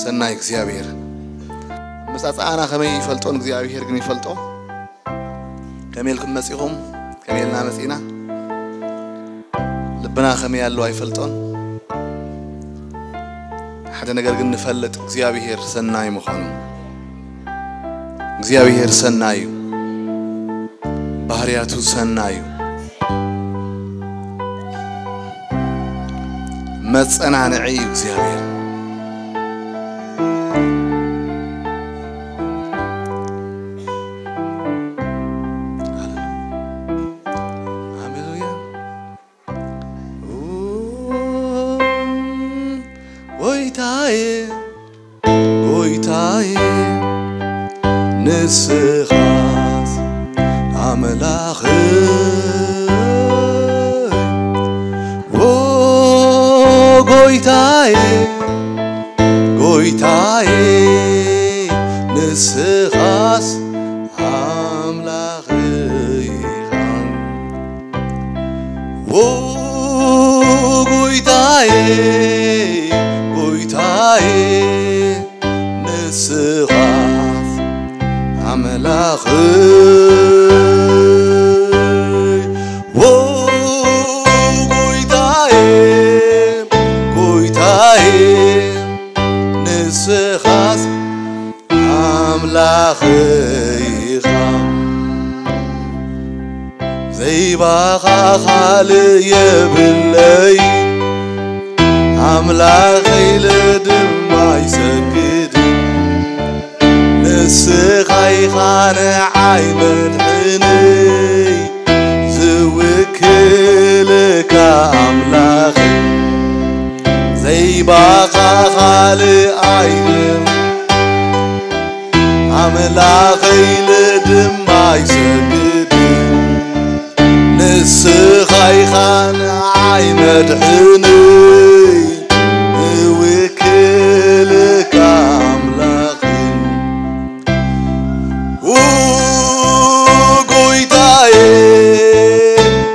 ሰናይ እግዚኣብሔር። ኣመጻጽኣና ከመይ ይፈልጦን እግዚኣብሔር ግን ይፈልጦ። ከመይ ኢልኩም መጺኹም? ከመይ ኢልና መጺና? ልብና ከመይ ኣሎ ኣይፈልጦን። ሓደ ነገር ግን ንፈልጥ፣ እግዚኣብሔር ሰናይ ምዃኑ። እግዚኣብሔር ሰናይ እዩ። ባህርያቱ ሰናይ እዩ። መጸናንዒ እዩ እግዚኣብሔር። ሃሌሉያ። ጎይታዬ፣ ጎይታዬ፣ ንስኻስ ኣምላኽይ። ዎ ጎይታዬ፣ ጎይታዬ፣ ንስኻስ ኣምላኽይ ኢኻ። ዎ ጎይታዬ፣ ጎይታዬ፣ ንስኻስ ኣምላኽይ። ዎ ጎይታዬ፣ ጎይታዬ፣ ንስኻስ ኣምላኽይ ኢኻ። ዘይባኻ ካልእ የብለይ፣ ኣምላኸይ ኢለ ድማ ይሰግድ። ንስኻ ኢኻ ንዓይ መድሕነይ፣ ዝውክለካ ኣምላኸይ። ዘይባኻ ካልእ ኣይብለይ፣ ኣምላኸይ ኢለ ድማ ይሰግድ። ንስኻ ኢኻ ንዓይ መድሕነይ፣ እውክለካ ኣምላኸይ። ው ጎይታዬ፣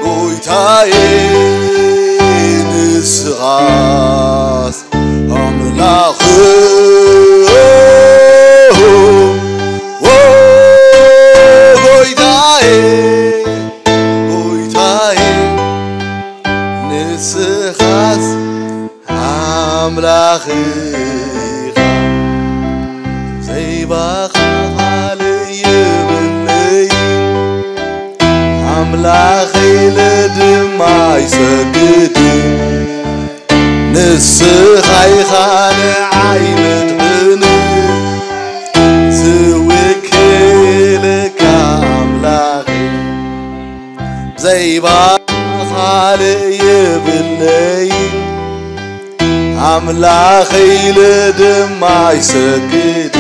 ጎይታዬ፣ ንስኻስ ኣምላኽ። ዎ ጎይታዬ፣ ጎይታዬ፣ ንስኻስ ኣምላኽ ኢኻ። ዘይባኻ ካልእ የብለይ፣ ኣምላኸይ ኢለ ድማ ይሰግድ። ንስኻ ኢኻ ንዓይ መድሕነይ፣ ዝውክለካ ኣምላኸይ። ዘይባኻ ካልእ የብለይ፣ ኣምላኸይ ኢለ ድማ ይሰግድ።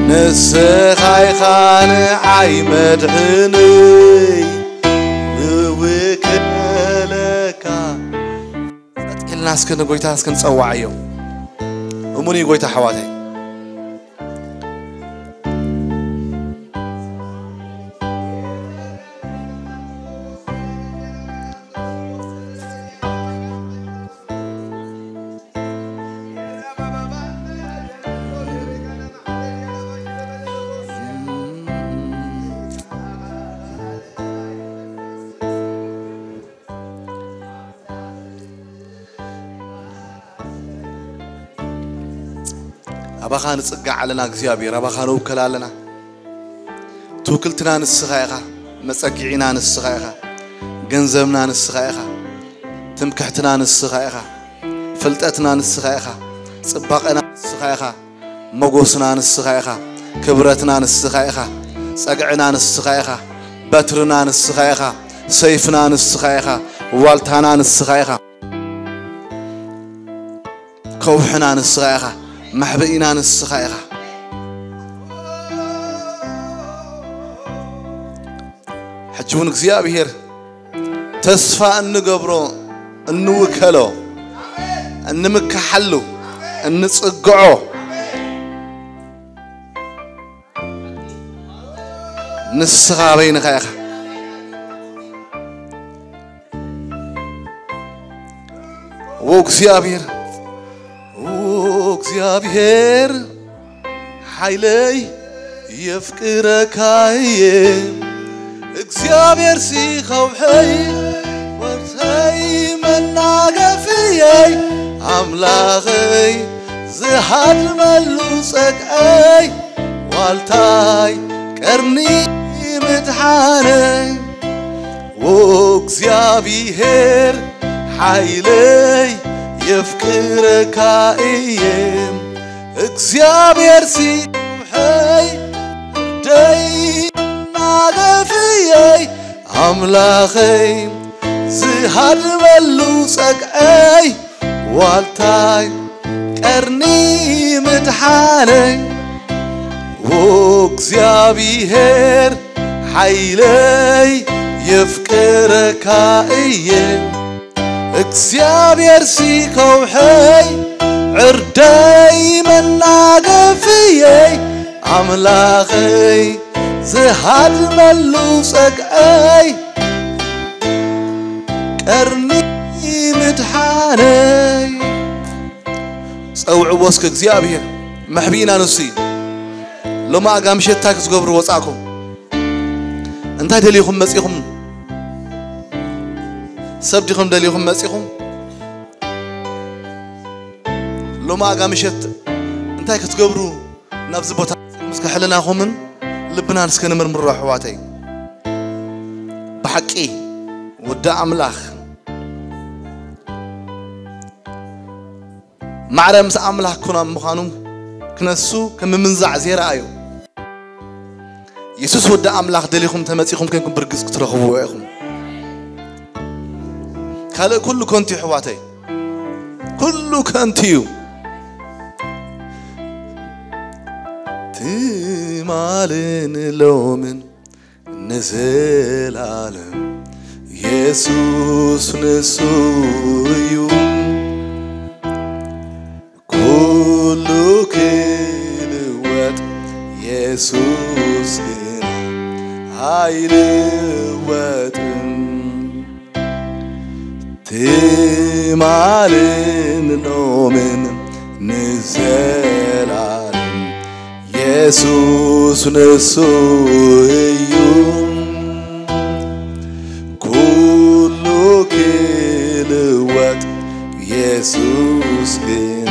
ንስኻ ኢኻ ንዓይ መድሕነይ፣ ዝውክለካ። ጸጥ ኢልና እስከ ንጎይታ እስከ ንጸዋዓዮ። እሙን እዩ ጎይታ ኣሕዋተይ። ኣባኻ ንጽጋዕ ኣለና እግዚኣብሔር፣ ኣባኻ ንውከል ኣለና። ትውክልትና ንስኻ ኢኻ፣ መጸግዒና ንስኻ ኢኻ፣ ገንዘብና ንስኻ ኢኻ፣ ትምክሕትና ንስኻ ኢኻ፣ ፍልጠትና ንስኻ ኢኻ፣ ጽባቐና ንስኻ ኢኻ፣ መጎስና ንስኻ ኢኻ፣ ክብረትና ንስኻ ኢኻ፣ ጸግዕና ንስኻ ኢኻ፣ በትርና ንስኻ ኢኻ፣ ሰይፍና ንስኻ ኢኻ፣ ዋልታና ንስኻ ኢኻ። ከውሕና ንስኻ ኢኻ፣ መሕብኢና ንስኻ ኢኻ። ሕጂ እውን እግዚኣብሔር ተስፋ እንገብሮ፣ እንውከሎ፣ እንምከሓሉ፣ እንጽግዖ ንስኻ በይንኻ ኢኻ። ዎ እግዚኣብሔር፣ ዎ እግዚኣብሔር ሓይለይ የፍቅረካ እየ። እግዚኣብሔር ሲ ከውሐይ ወርተይ መናገፍየይ ኣምላኸይ ዝሃድመሉ ጸግዐይ ዋልታይ ቀርኒ ምድሓነይ። ዎ እግዚኣብሔር ሓይለይ የፍቅረካ እየ። እግዚኣብሔር ሲ ከውሐይ ደይ ናገፍየይ ኣምላኸይ ዝሃድመሉ ጸግዐይ ዋልታይ ቀርኒ ምድሓነይ። ዎ እግዚኣብሔር ሓይለይ የፍቅረካ እየ። እግዚኣብሔር ሲ ከውሐይ ዕርደይ መናገፍየይ ኣምላኸይ ዝሃድመሉ ጸግዐይ ቀርኒ ምድሓነይ። ጸውዕዎ እስከ እግዚኣብሔር መሕቢእና ንሱ እዩ። ሎሚ ኣጋ ምሸት እንታይ ክትገብሩ ወጻእኩም? እንታይ ደሊኹም መጺኹም? ሰብ ዲኹም ደሊኹም መጺኹም? ሎሚ ኣጋ ምሸት እንታይ ክትገብሩ ናብዚ ቦታ መጺኹም? እስከ ሕልናኹምን ልብናን እስከ ንምርምሮ ኣሕዋተይ። ብሓቂ ወዲ ኣምላኽ ማዕረ ምስ ኣምላኽ ኩናም ምዃኑ ክነሱ ከም ምምንዛዕ ዘይረኣዩ የሱስ ወዲ ኣምላኽ ደሊኹም ተመጺኹም ኮንኩም ብርግጽ ክትረኽብዎ ኢኹም። ካልእ ኩሉ ከንቱ እዩ ኣሕዋተይ፣ ኩሉ ከንቱ እዩ። ትማልን ሎምን ንዘላለም የሱስ ንሱ እዩ። ኩሉ ክልወጥ የሱስ ግና ኣይልወጥን። ትማልን ሎምን ንዘላለም የሱስ ንሱ እዩ። ኩሉ ክልወጥ የሱስ ግን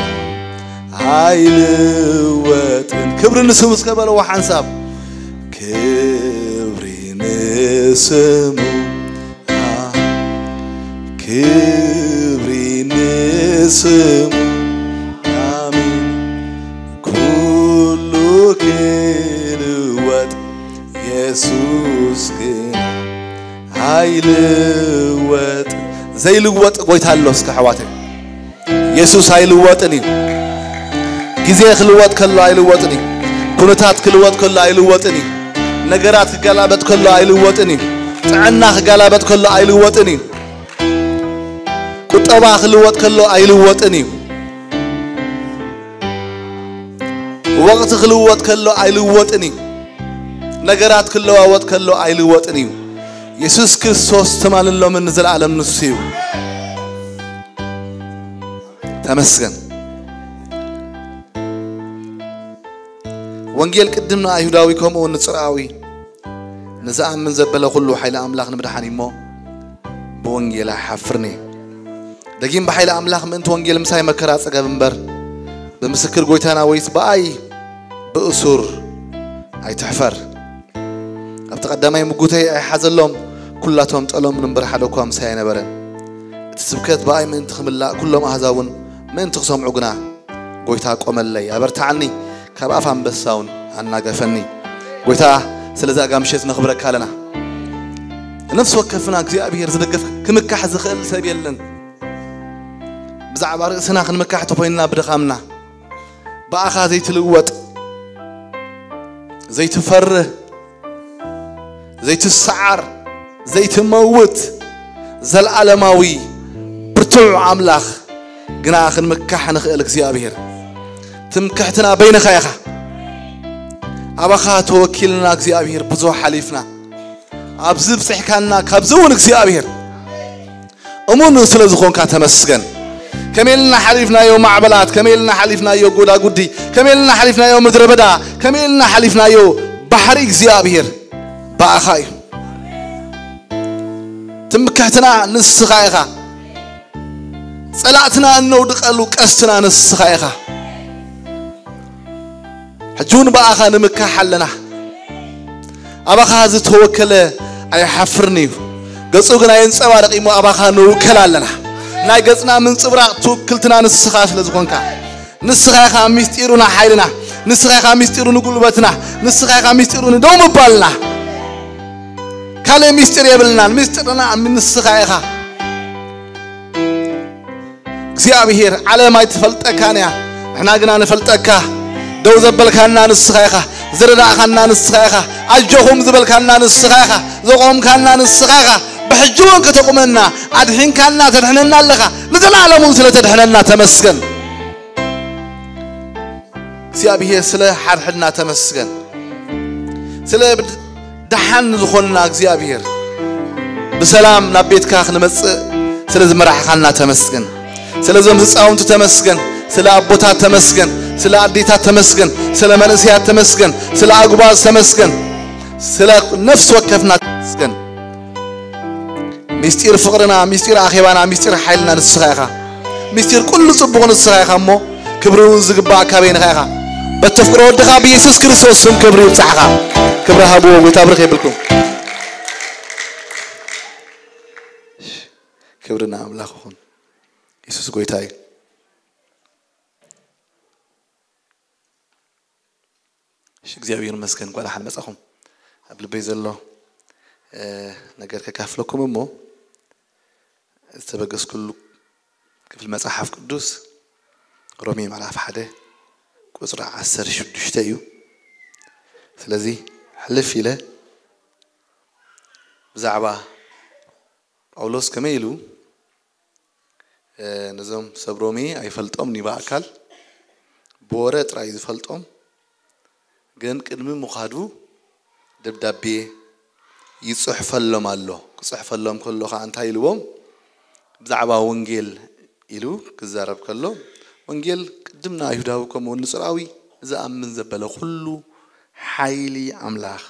ኣይልወጥን። ክብሪ ንስሙ እስከ በልዎ ሓንሳብ። ክብሪ ንስሙ፣ ክብሪ ንስሙ። ኣሜን። ኩሉ ክልወጥ የሱስ ግን ኣይልወጥ። ዘይልወጥ ጎይታ ኣሎ እስከ ኣሕዋተይ። የሱስ ኣይልወጥን እዩ። ግዜ ክልወጥ ከሎ ኣይልወጥን እዩ። ኩነታት ክልወጥ ከሎ ኣይልወጥን እዩ። ነገራት ክገላበጥ ከሎ ኣይልወጥን እዩ። ጥዕና ክገላበጥ ከሎ ኣይልወጥን እዩ። ቁጠባ ክልወጥ ከሎ ኣይልወጥን እዩ። ወቕቲ ክልወጥ ከሎ ኣይልወጥን እዩ። ነገራት ክለዋወጥ ከሎ ኣይልወጥን እዩ። የሱስ ክርስቶስ ትማልን ሎምን ንዘለኣለም ንሱ እዩ። ተመስገን። ወንጌል ቅድም ንኣይሁዳዊ ከምኡ እውን ንጽርኣዊ ንዝኣምን ዘበለ ኩሉ ሓይሊ ኣምላኽ ንምድሓን እሞ ብወንጌል ኣይሓፍርን እየ። ደጊም ብሓይሊ ኣምላኽ ምእንቲ ወንጌል ምሳይ መከራ ጸገብ እምበር ብምስክር ጎይታና ወይስ ብኣይ ብእሱር ኣይትሕፈር። ኣብቲ ቀዳማይ ምጉተይ ኣይሓዘሎም፣ ኩላቶም ጠሎምን እምበር ሓደ እኳ ምሳይ ኣይነበረን። እቲ ስብከት ብኣይ ምእንቲ ክምላእ ኩሎም ኣህዛብ እውን ምእንቲ ክሰምዑ ግና ጎይታ ቆመለይ፣ ኣበርታዓኒ፣ ካብ ኣፍ ኣንበሳ እውን ኣናገፈኒ። ጎይታ ስለዚ ኣጋ ምሸት ነኽብረካ ኣለና። ነፍሲ ወከፍና እግዚኣብሔር ዝደገፍ ክምካሕ ዝኽእል ሰብ የለን። ብዛዕባ ርእስና ክንምካሕ ተኾይንና ብድኻምና ብኣኻ ዘይትልወጥ ዘይትፈርህ ዘይትሰዓር ዘይትመውት ዘለዓለማዊ ብርቱዕ ኣምላኽ ግና ክንምካሕ ንኽእል እግዚኣብሔር። ትምክሕትና በይንኻ ኢኻ። ኣባኻ ተወኪልና እግዚኣብሔር ብዙሕ ሓሊፍና ኣብዚ ብፅሕካና ካብዚ እውን እግዚኣብሔር እሙን ስለ ዝኾንካ ተመስገን። ከመይ ኢልና ሓሊፍናዮ ማዕበላት፣ ከመይ ኢልና ሓሊፍናዮ ጎዳጉዲ፣ ከመይ ኢልና ሓሊፍናዮ ምድረ በዳ፣ ከመይ ኢልና ሓሊፍናዮ ባሕሪ፣ እግዚኣብሔር ብኣኻ እዩ። ትምክሕትና ንስኻ ኢኻ። ጸላእትና እነውድቐሉ ቀስትና ንስኻ ኢኻ። ሕጂ እውን ብኣኻ ንምካሕ ኣለና። ኣባኻ ዝተወከለ ኣይሓፍርን እዩ። ገጹ ግን ኣየንጸባርቕ እሞ ኣባኻ ንውከል ኣለና። ናይ ገጽና ምንጽብራቕ ትውክልትና ንስኻ ስለ ዝኾንካ፣ ንስኻ ኢኻ ምስጢሩ ንሓይልና፣ ንስኻ ኢኻ ምስጢሩ ንጉልበትና፣ ንስኻ ኢኻ ምስጢሩ ንደው ምባልና። ካልእ ምስጢር የብልናን። ምስጢርና ኣብ ንስኻ ኢኻ። እግዚኣብሔር፣ ዓለም ኣይትፈልጠካን እያ፣ ንሕና ግና ንፈልጠካ። ደው ዘበልካና ንስኻ ኢኻ፣ ዝረዳእካና ንስኻ ኢኻ፣ ኣጆኹም ዝበልካና ንስኻ ኢኻ፣ ዘቖምካና ንስኻ ኢኻ። ብሕጂ እውን ከተቑመና፣ ኣድሒንካና፣ ተድሕነና ኣለኻ። ንዘለኣለሙ ስለ ተድሕነና ተመስገን። እግዚኣብሔር፣ ስለ ሓድሕድና ተመስገን። ስለ ብድ-፣ ደሓን ዝኾንና እግዚኣብሔር፣ ብሰላም ናብ ቤትካ ክንመጽእ ስለ ዝመራሕኻና ተመስገን። ስለዞም ህፃውንቲ ተመስገን። ስለ ኣቦታት ተመስገን። ስለ ኣዴታት ተመስገን። ስለ መንእሰያት ተመስገን። ስለ ኣጉባዝ ተመስገን። ስለ ነፍሲ ወከፍና ተመስገን። ምስጢር ፍቕርና፣ ምስጢር ኣኼባና፣ ምስጢር ሓይልና ንስኻ ኢኻ። ምስጢር ኩሉ ጽቡቕ ንስኻ ኢኻ እሞ፣ ክብሪ እውን ዝግባእ ካበይንኻ ኢኻ። በተፍቅሮ ወድኻ ብየሱስ ክርስቶስ ስም ክብሪ ይብጻሕኻ። ክብሪ ሃብዎ፣ ጎይታ ብርኽ የብልኩም። ክብሪ ንኣምላኽ ይኹን። የሱስ ጎይታ እዩ። እሺ፣ እግዚኣብሔር ይመስገን፣ እንኳን ደሓን መጻኹም። ኣብ ልበይ ዘሎ፣ እ፣ ነገር ከካፍለኩም እሞ፣ ዝተበገስኩሉ ክፍሊ መጽሓፍ ቅዱስ ሮሜ ምዕራፍ ሓደ ቁጽሪ ዓሰርተ ሽዱሽተ እዩ። ስለዚ ሕልፍ ኢለ ብዛዕባ ጳውሎስ ከመይ ኢሉ፣ እ፣ ነዞም ሰብ ሮሜ ኣይፈልጦምን እዩ ብኣካል፣ ብወረ ጥራይ ዝፈልጦም፣ ግን ቅድሚ ምኻዱ ደብዳቤ ይጽሕፈሎም ኣሎ። ክጽሕፈሎም ከሎ ኸዓ እንታይ ኢልዎም? ብዛዕባ ወንጌል ኢሉ ክዛረብ ከሎ፣ ወንጌል ቅድም ንኣይሁዳዊ ከምኡ እውን ንጽርኣዊ ዝኣምን ዘበለ ኩሉ ሓይሊ ኣምላኽ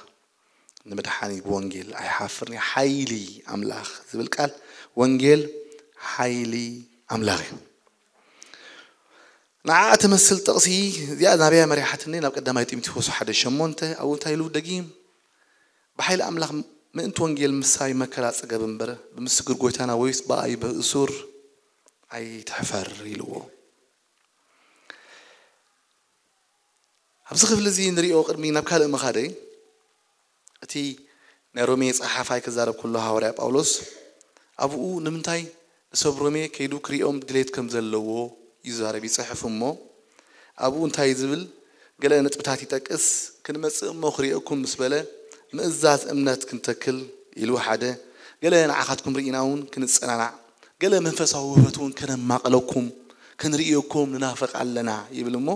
ንምድሓን እዩ። ብወንጌል ኣይሓፍርን እዩ። ሓይሊ ኣምላኽ ዝብል ቃል፣ ወንጌል ሓይሊ ኣምላኽ እዩ። ንዓ እትመስል ጥቕሲ እዚኣ ናበይ መሪሓትኒ? ናብ ቀዳማይ ጢሞቴዎስ ሓደ ሸሞንተ፣ ኣብኡ እንታይ ኢሉ ደጊም? "ብሓይሊ ኣምላኽ ምእንቲ ወንጌል ምሳይ መከራ ጽገብ እምበር፣ ብምስግር ጎይታና ወይስ ብኣይ ብእሱር ኣይትሕፈር" ኢልዎ። ኣብዚ ክፍሊ እዚ ንሪኦ፣ ቅድሚ ናብ ካልእ ምኻደይ፣ እቲ ናይ ሮሜ ጸሓፋይ ክዛረብ ከሎ፣ ሃዋርያ ጳውሎስ ኣብኡ ንምንታይ ንሰብ ሮሜ ከይዱ ክሪኦም ድሌት ከም ዘለዎ ይዛረብ፣ ይጽሕፍ። እሞ ኣብኡ እንታይ ዝብል ገለ ነጥብታት ይጠቅስ። "ክንመጽእ እሞ ክሪኤኩም ምስ በለ፣ ምእዛዝ እምነት ክንተክል" ኢሉ ሓደ፣ ገለ ንዓኻትኩም ርኢና እውን ክንጸናናዕ፣ ገለ መንፈሳዊ ውህበት እውን ከነማቕለኩም፣ ክንርእየኩም ንናፍቕ ኣለና ይብል። እሞ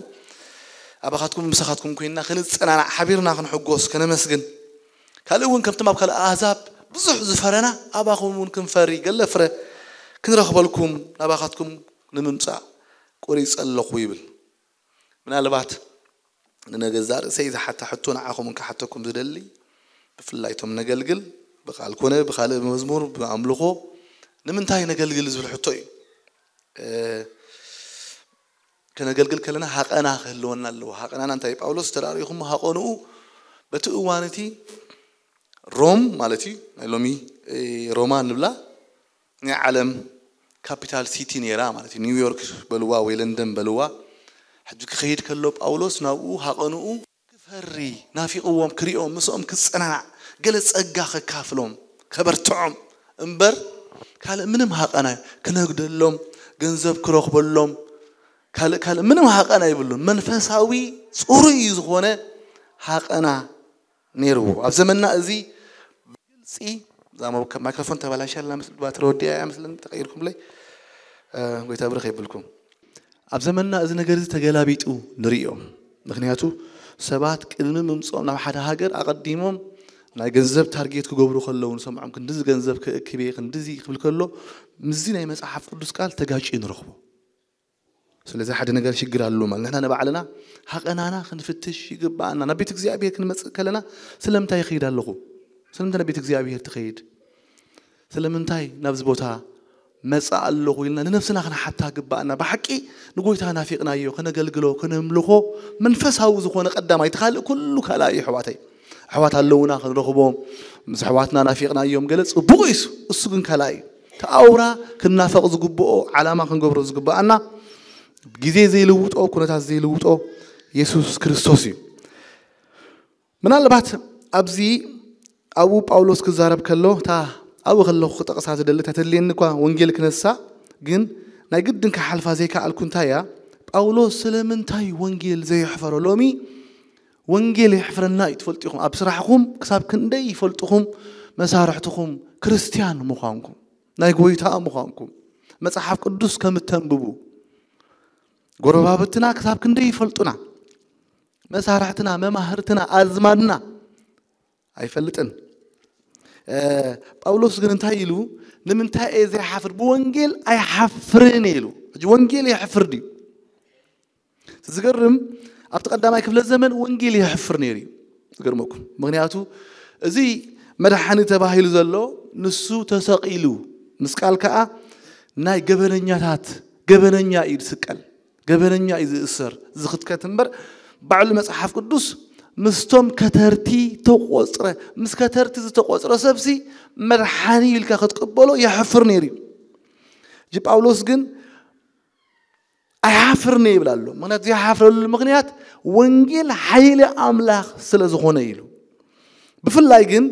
ኣባኻትኩም ምሳኻትኩም ኮይንና ክንጸናናዕ፣ ሓቢርና ክንሕጎስ፣ ከነመስግን፣ ካልእ እውን ከምቶም ኣብ ካልእ ኣህዛብ ብዙሕ ዝፈረና፣ ኣባኹም እውን ክንፈሪ፣ ገለ ፍረ ክንረኽበልኩም ናባኻትኩም ንምምጻእ ቆሪጸ ኣለኹ ይብል። ምናልባት ንነገዛእ ርእሰይ ዝሓታ ሕቶ ንዓኹም ክሓተኩም ዝደሊ፣ ብፍላይ እቶም ነገልግል፣ ብቓል ኮነ ብኻልእ መዝሙር፣ ብኣምልኾ ንምንታይ ነገልግል ዝብል ሕቶ እዩ። እ፣ ከነገልግል ከለና ሃቐና ክህልወና ኣለዎ። ሃቐናና እንታይ? ጳውሎስ ተራእሪኹም ሃቐንኡ በቲ እዋን እቲ ሮም ማለት እዩ፣ ናይ ሎሚ፣ እ፣ ሮማ ንብላ፣ ናይ ዓለም ካፒታል ሲቲ ነይራ ማለት እዩ። ኒውዮርክ በልዋ ወይ ለንደን በልዋ። ሕጂ ክኸይድ ከሎ ጳውሎስ ናብኡ ሃቐንኡ ክፈሪ ናፊቕዎም፣ ክሪኦም፣ ምስኦም ክጸናናዕ፣ ገለ ጸጋ ከካፍሎም፣ ከበርትዖም እምበር ካልእ ምንም ሃቐና ክነግደሎም፣ ገንዘብ ክረኽበሎም፣ ካልእ ካልእ ምንም ሃቐና ይብሉን። መንፈሳዊ ጽሩይ ዝኾነ ሃቐና ነይርዎ። ኣብ ዘመንና እዚ ብግልጺ፣ እዛ ሞ-፣ ማይክሮፎን ተበላሽያ ኣላ መስል፣ ባትሪ ወዲኣ እያ መስለኒ፣ ተቐይርኩምለይ። እ፣ ጎይታ ብርኽ የብልኩም። ኣብ ዘመንና እዚ ነገር እዚ ተገላቢጡ ንርእዮ። ምኽንያቱ ሰባት ቅድሚ ምምጽኦም ናብ ሓደ ሃገር ኣቐዲሞም ናይ ገንዘብ ታርጌት ክገብሩ ከለዉ ንሰምዖም፣ ክንድዚ ገንዘብ ክእክብ እየ፣ ክንድዚ ክብል ከሎ፣ ምስዚ ናይ መጽሓፍ ቅዱስ ቃል ተጋጭዩ ንረኽቦ። ስለዚ ሓደ ነገር ሽግር ኣሎ ማለት ንሕና ንባዕልና ሃቐናና ክንፍትሽ ይግባኣና። ናብ ቤት እግዚኣብሔር ክንመጽእ ከለና ስለምንታይ ይኸይድ ኣለኹ? ስለምንታይ ናብ ቤት እግዚኣብሔር ትኸይድ? ስለምንታይ ናብዚ ቦታ መጽእ ኣለኹ ኢልና ንነፍስና ክንሓታ ግባኣና። ብሓቂ ንጎይታ ናፊቕናዮ፣ ከነገልግሎ፣ ከነምልኾ መንፈሳዊ ዝኾነ ቀዳማይ፣ እቲ ካልእ ኩሉ ካልኣይ እዩ ኣሕዋተይ። ኣሕዋት ኣለዉና ክንረኽቦም፣ ምስ ኣሕዋትና ናፊቕናዮም ገለ ጽቡቕ እዩ እሱ። እሱ ግን ካልኣይ እዩ። እቲ ኣውራ ክናፈቕ ዝግብኦ፣ ዓላማ ክንገብሮ ዝግባኣና፣ ግዜ ዘይልውጦ፣ ኩነታት ዘይልውጦ የሱስ ክርስቶስ እዩ። ምናልባት ኣብዚ ኣብኡ ጳውሎስ ክዛረብ ከሎ፣ እታ ኣብኡ ከለኹ ክጠቕሳ ዝደሊ፣ እታ ተድልየኒ እኳ ወንጌል ክነሳ፣ ግን ናይ ግድን ክሓልፋ ዘይከኣልኩ እንታይ እያ? ጳውሎስ ስለምንታይ ወንጌል ዘየሕፈሮ? ሎሚ ወንጌል የሕፍረና እዩ። ትፈልጡ ኢኹም፣ ኣብ ስራሕኹም ክሳብ ክንደይ ይፈልጥኹም መሳርሕትኹም ክርስትያን ምዃንኩም፣ ናይ ጎይታ ምዃንኩም፣ መጽሓፍ ቅዱስ ከም እተንብቡ፣ ጎረባብትና ክሳብ ክንደይ ይፈልጡና፣ መሳርሕትና፣ መማህርትና፣ ኣዝማድና ኣይፈልጥን። እ፣ ጳውሎስ ግን እንታይ ኢሉ? "ንምንታይ እየ ዘይሓፍር? ብወንጌል ኣይሓፍርን እየ" ኢሉ። ሕጂ ወንጌል የሕፍር ድዩ? ዝገርም፣ ኣብቲ ቀዳማይ ክፍለ ዘመን ወንጌል የሕፍር ነይሩ እዩ። ዝገርመኩም፣ ምኽንያቱ እዚ መድሓኒ ተባሂሉ ዘሎ ንሱ ተሰቒሉ፣ ምስ ቃል ከኣ ናይ ገበነኛታት ገበነኛ እዩ ዝስቀል፣ ገበነኛ እዩ ዝእሰር፣ ዝኽትከት እምበር፣ ባዕሉ መጽሓፍ ቅዱስ ምስቶም ከተርቲ ተቖጽረ። ምስ ከተርቲ ዝተቖጽረ ሰብሲ መድሓኒ ኢልካ ክትቅበሎ የሕፍር ነይሩ እዩ። ሕጂ ጳውሎስ ግን ኣይሓፍርን እየ ይብል ኣሎ። ምኽንያቱ ዘይሓፍረሉ ምኽንያት ወንጌል ሓይሊ ኣምላኽ ስለ ዝኾነ ኢሉ። ብፍላይ ግን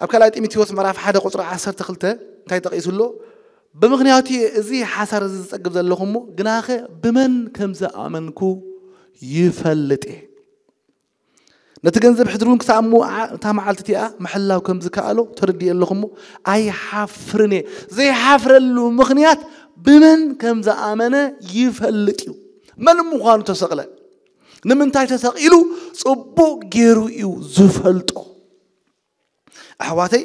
ኣብ ካልኣይ ጢሞቴዎስ ምዕራፍ ሓደ ቁጽሪ ዓሰርተ ክልተ እንታይ ተቐይሱ ኣሎ? "ብምኽንያቱ እየ እዚ ሓሳር እዚ ዝጸግብ ዘለኹ እሞ፣ ግናኸ ብመን ከም ዝኣመንኩ ይፈልጥ እየ። ነቲ ገንዘብ ሕድሩን ክሳብ ምውዓ እታ መዓልቲ እቲኣ ምሕላው ከም ዝከኣሎ ተረዲኤ ኣለኹ እሞ፣ ኣይሓፍርን እየ።" ዘይሓፍረሉ ምኽንያት ብመን ከም ዝኣመነ ይፈልጥ እዩ። መን ምዃኑ ተሰቕለ፣ ንምንታይ ተሰቒሉ ጽቡቕ ገይሩ እዩ ዝፈልጦ። ኣሕዋተይ፣